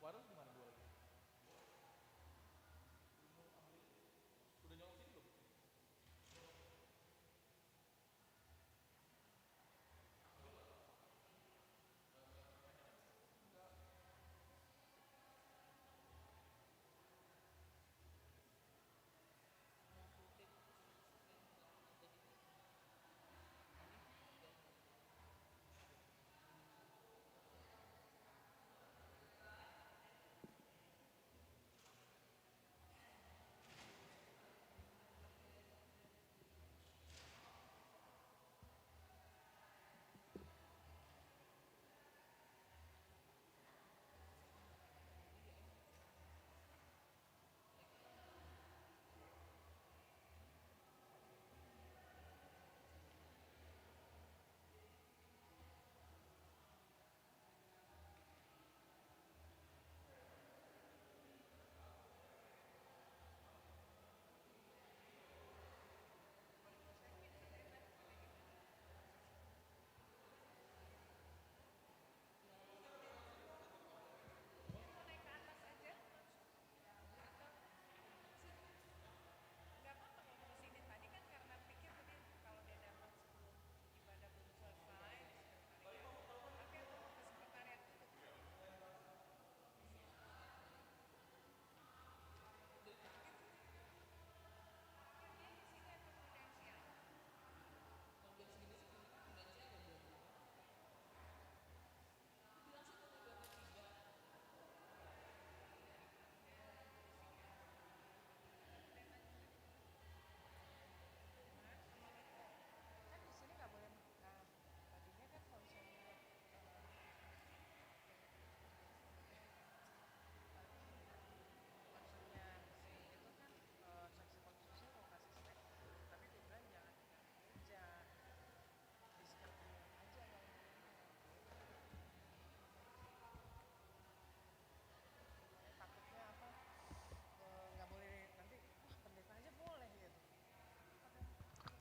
Wireless di mana dua lagi? Udah nyolong sini belum?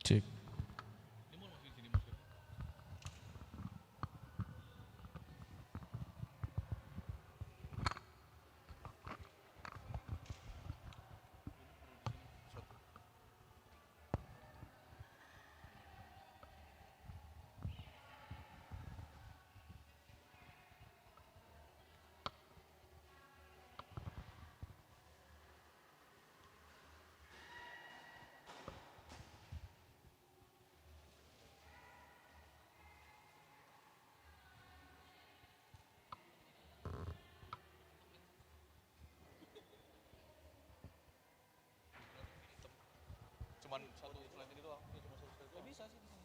Cek. Cuman satu slide ini doang. Ya, cuma satu slide doang. Bisa sih di sini.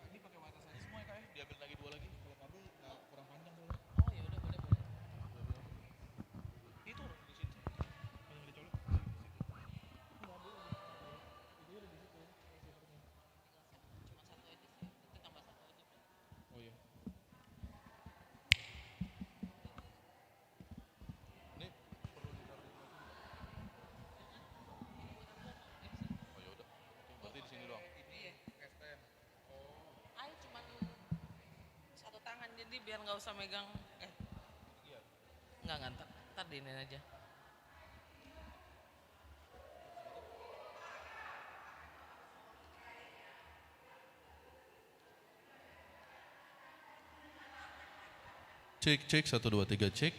Ini pakai watas aja semua ya, Kak, ya? Diambil lagi dua lagi. Kalau kabel, eh, kurang panjang soalnya. Oh, ya udah, boleh, boleh. Itu di situ. Yang dicolok. Ini kabel. Itu udah di situ. Cuma satu aja sih. Berarti tambah satu aja, Bang. Oh iya. Ini perlu ditaruh di sini, Bang? Oh ya udah. Oke, berarti di sini doang. Iya. Oh. Ayo cuman satu tangan, jadi biar nggak usah megang. Eh. Iya. Nggak, nggak, ntar, ntar diinin aja. Cek, cek, satu, dua, tiga, cek.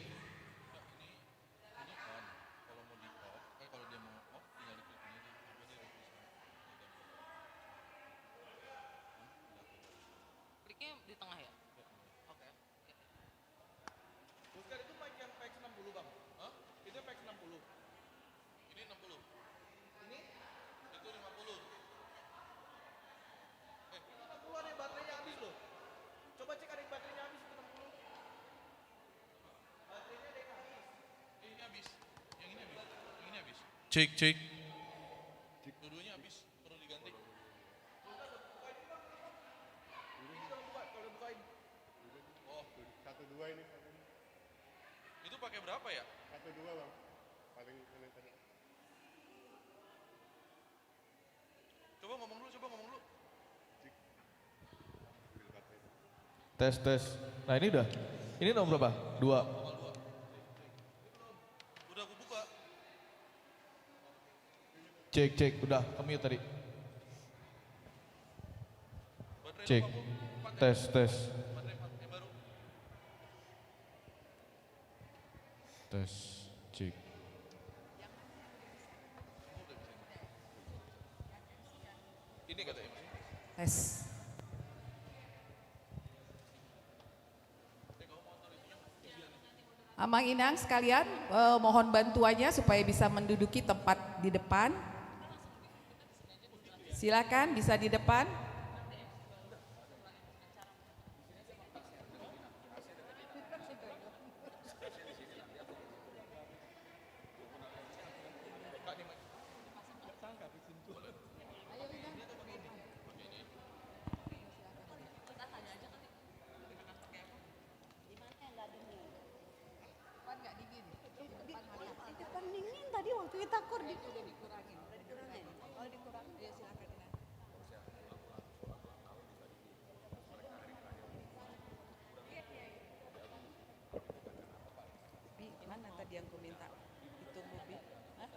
Kliknya di tengah ya? Oke. Bukan, itu mic yang P X enam puluh, Bang. Hah? Itu P X enam puluh. Ini enam puluh. Ini? Itu lima puluh. Eh. Itu enam puluh ada yang baterainya habis, loh. Coba cek, ada yang baterainya habis, itu enam puluh. Baterainya ada yang habis. Eh, ini habis. Yang ini habis. Yang ini habis. Cek, cek. Dua-duanya habis. Perlu diganti. Ini tolong buka, tolong bukain. Oh. Satu dua ini. Itu pakai berapa ya? Satu dua, Bang. Paling, paling banyak. Coba ngomong dulu, coba ngomong dulu. Tes, tes. Nah, ini udah. Ini nomor berapa? Dua. Udah aku buka. Cek, cek. Udah, kami tadi. Cek. Tes, tes. Tes, cek. Tes. Amang Inang sekalian, eh, mohon bantuannya supaya bisa menduduki tempat di depan. Silakan, bisa di depan. Di mana yang nggak dingin? Di depan, di depan dingin tadi waktu kita akur di. Udah dikurangin. Udah dikurangin? Iya, silakan, Inang. Yang ku minta itu, Bobi. Hah?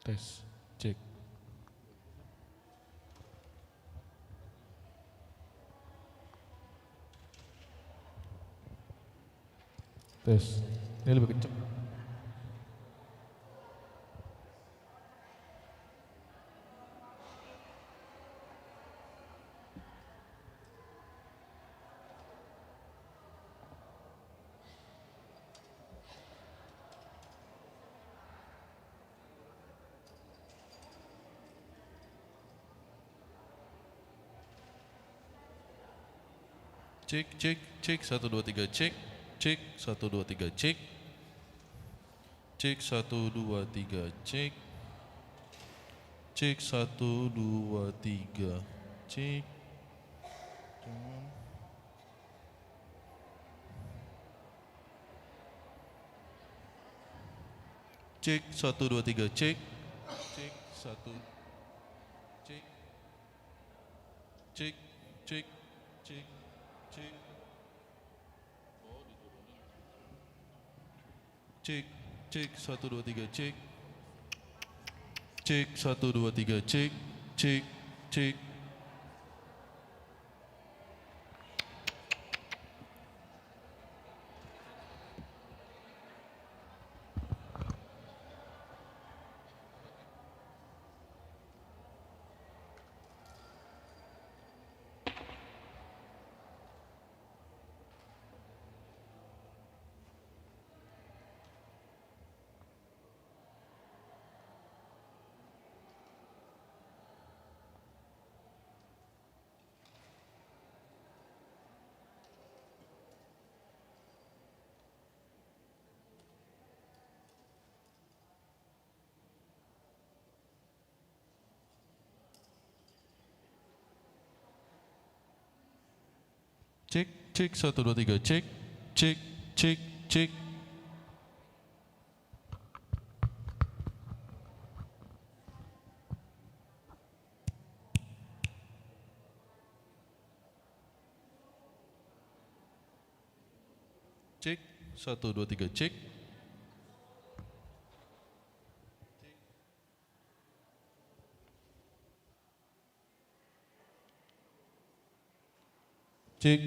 Tes, cek. Tes. Ini lebih kenceng. Cek, cek, cek, satu, dua, tiga, cek. Cek, satu, dua, tiga, cek. Cek, satu, dua, tiga, cek. Cek, satu, dua, tiga, cek. Cek, satu, dua, tiga, cek. Cek, satu. Cek. Cek, cek, cek, cek. Cek, cek, satu, dua, tiga, cek. Cek, satu, dua, tiga, cek. Cek, cek. Cek, cek, satu, dua, tiga, cek. Cek, cek, cek. Cek, satu, dua, tiga, cek. Cek,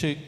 cek,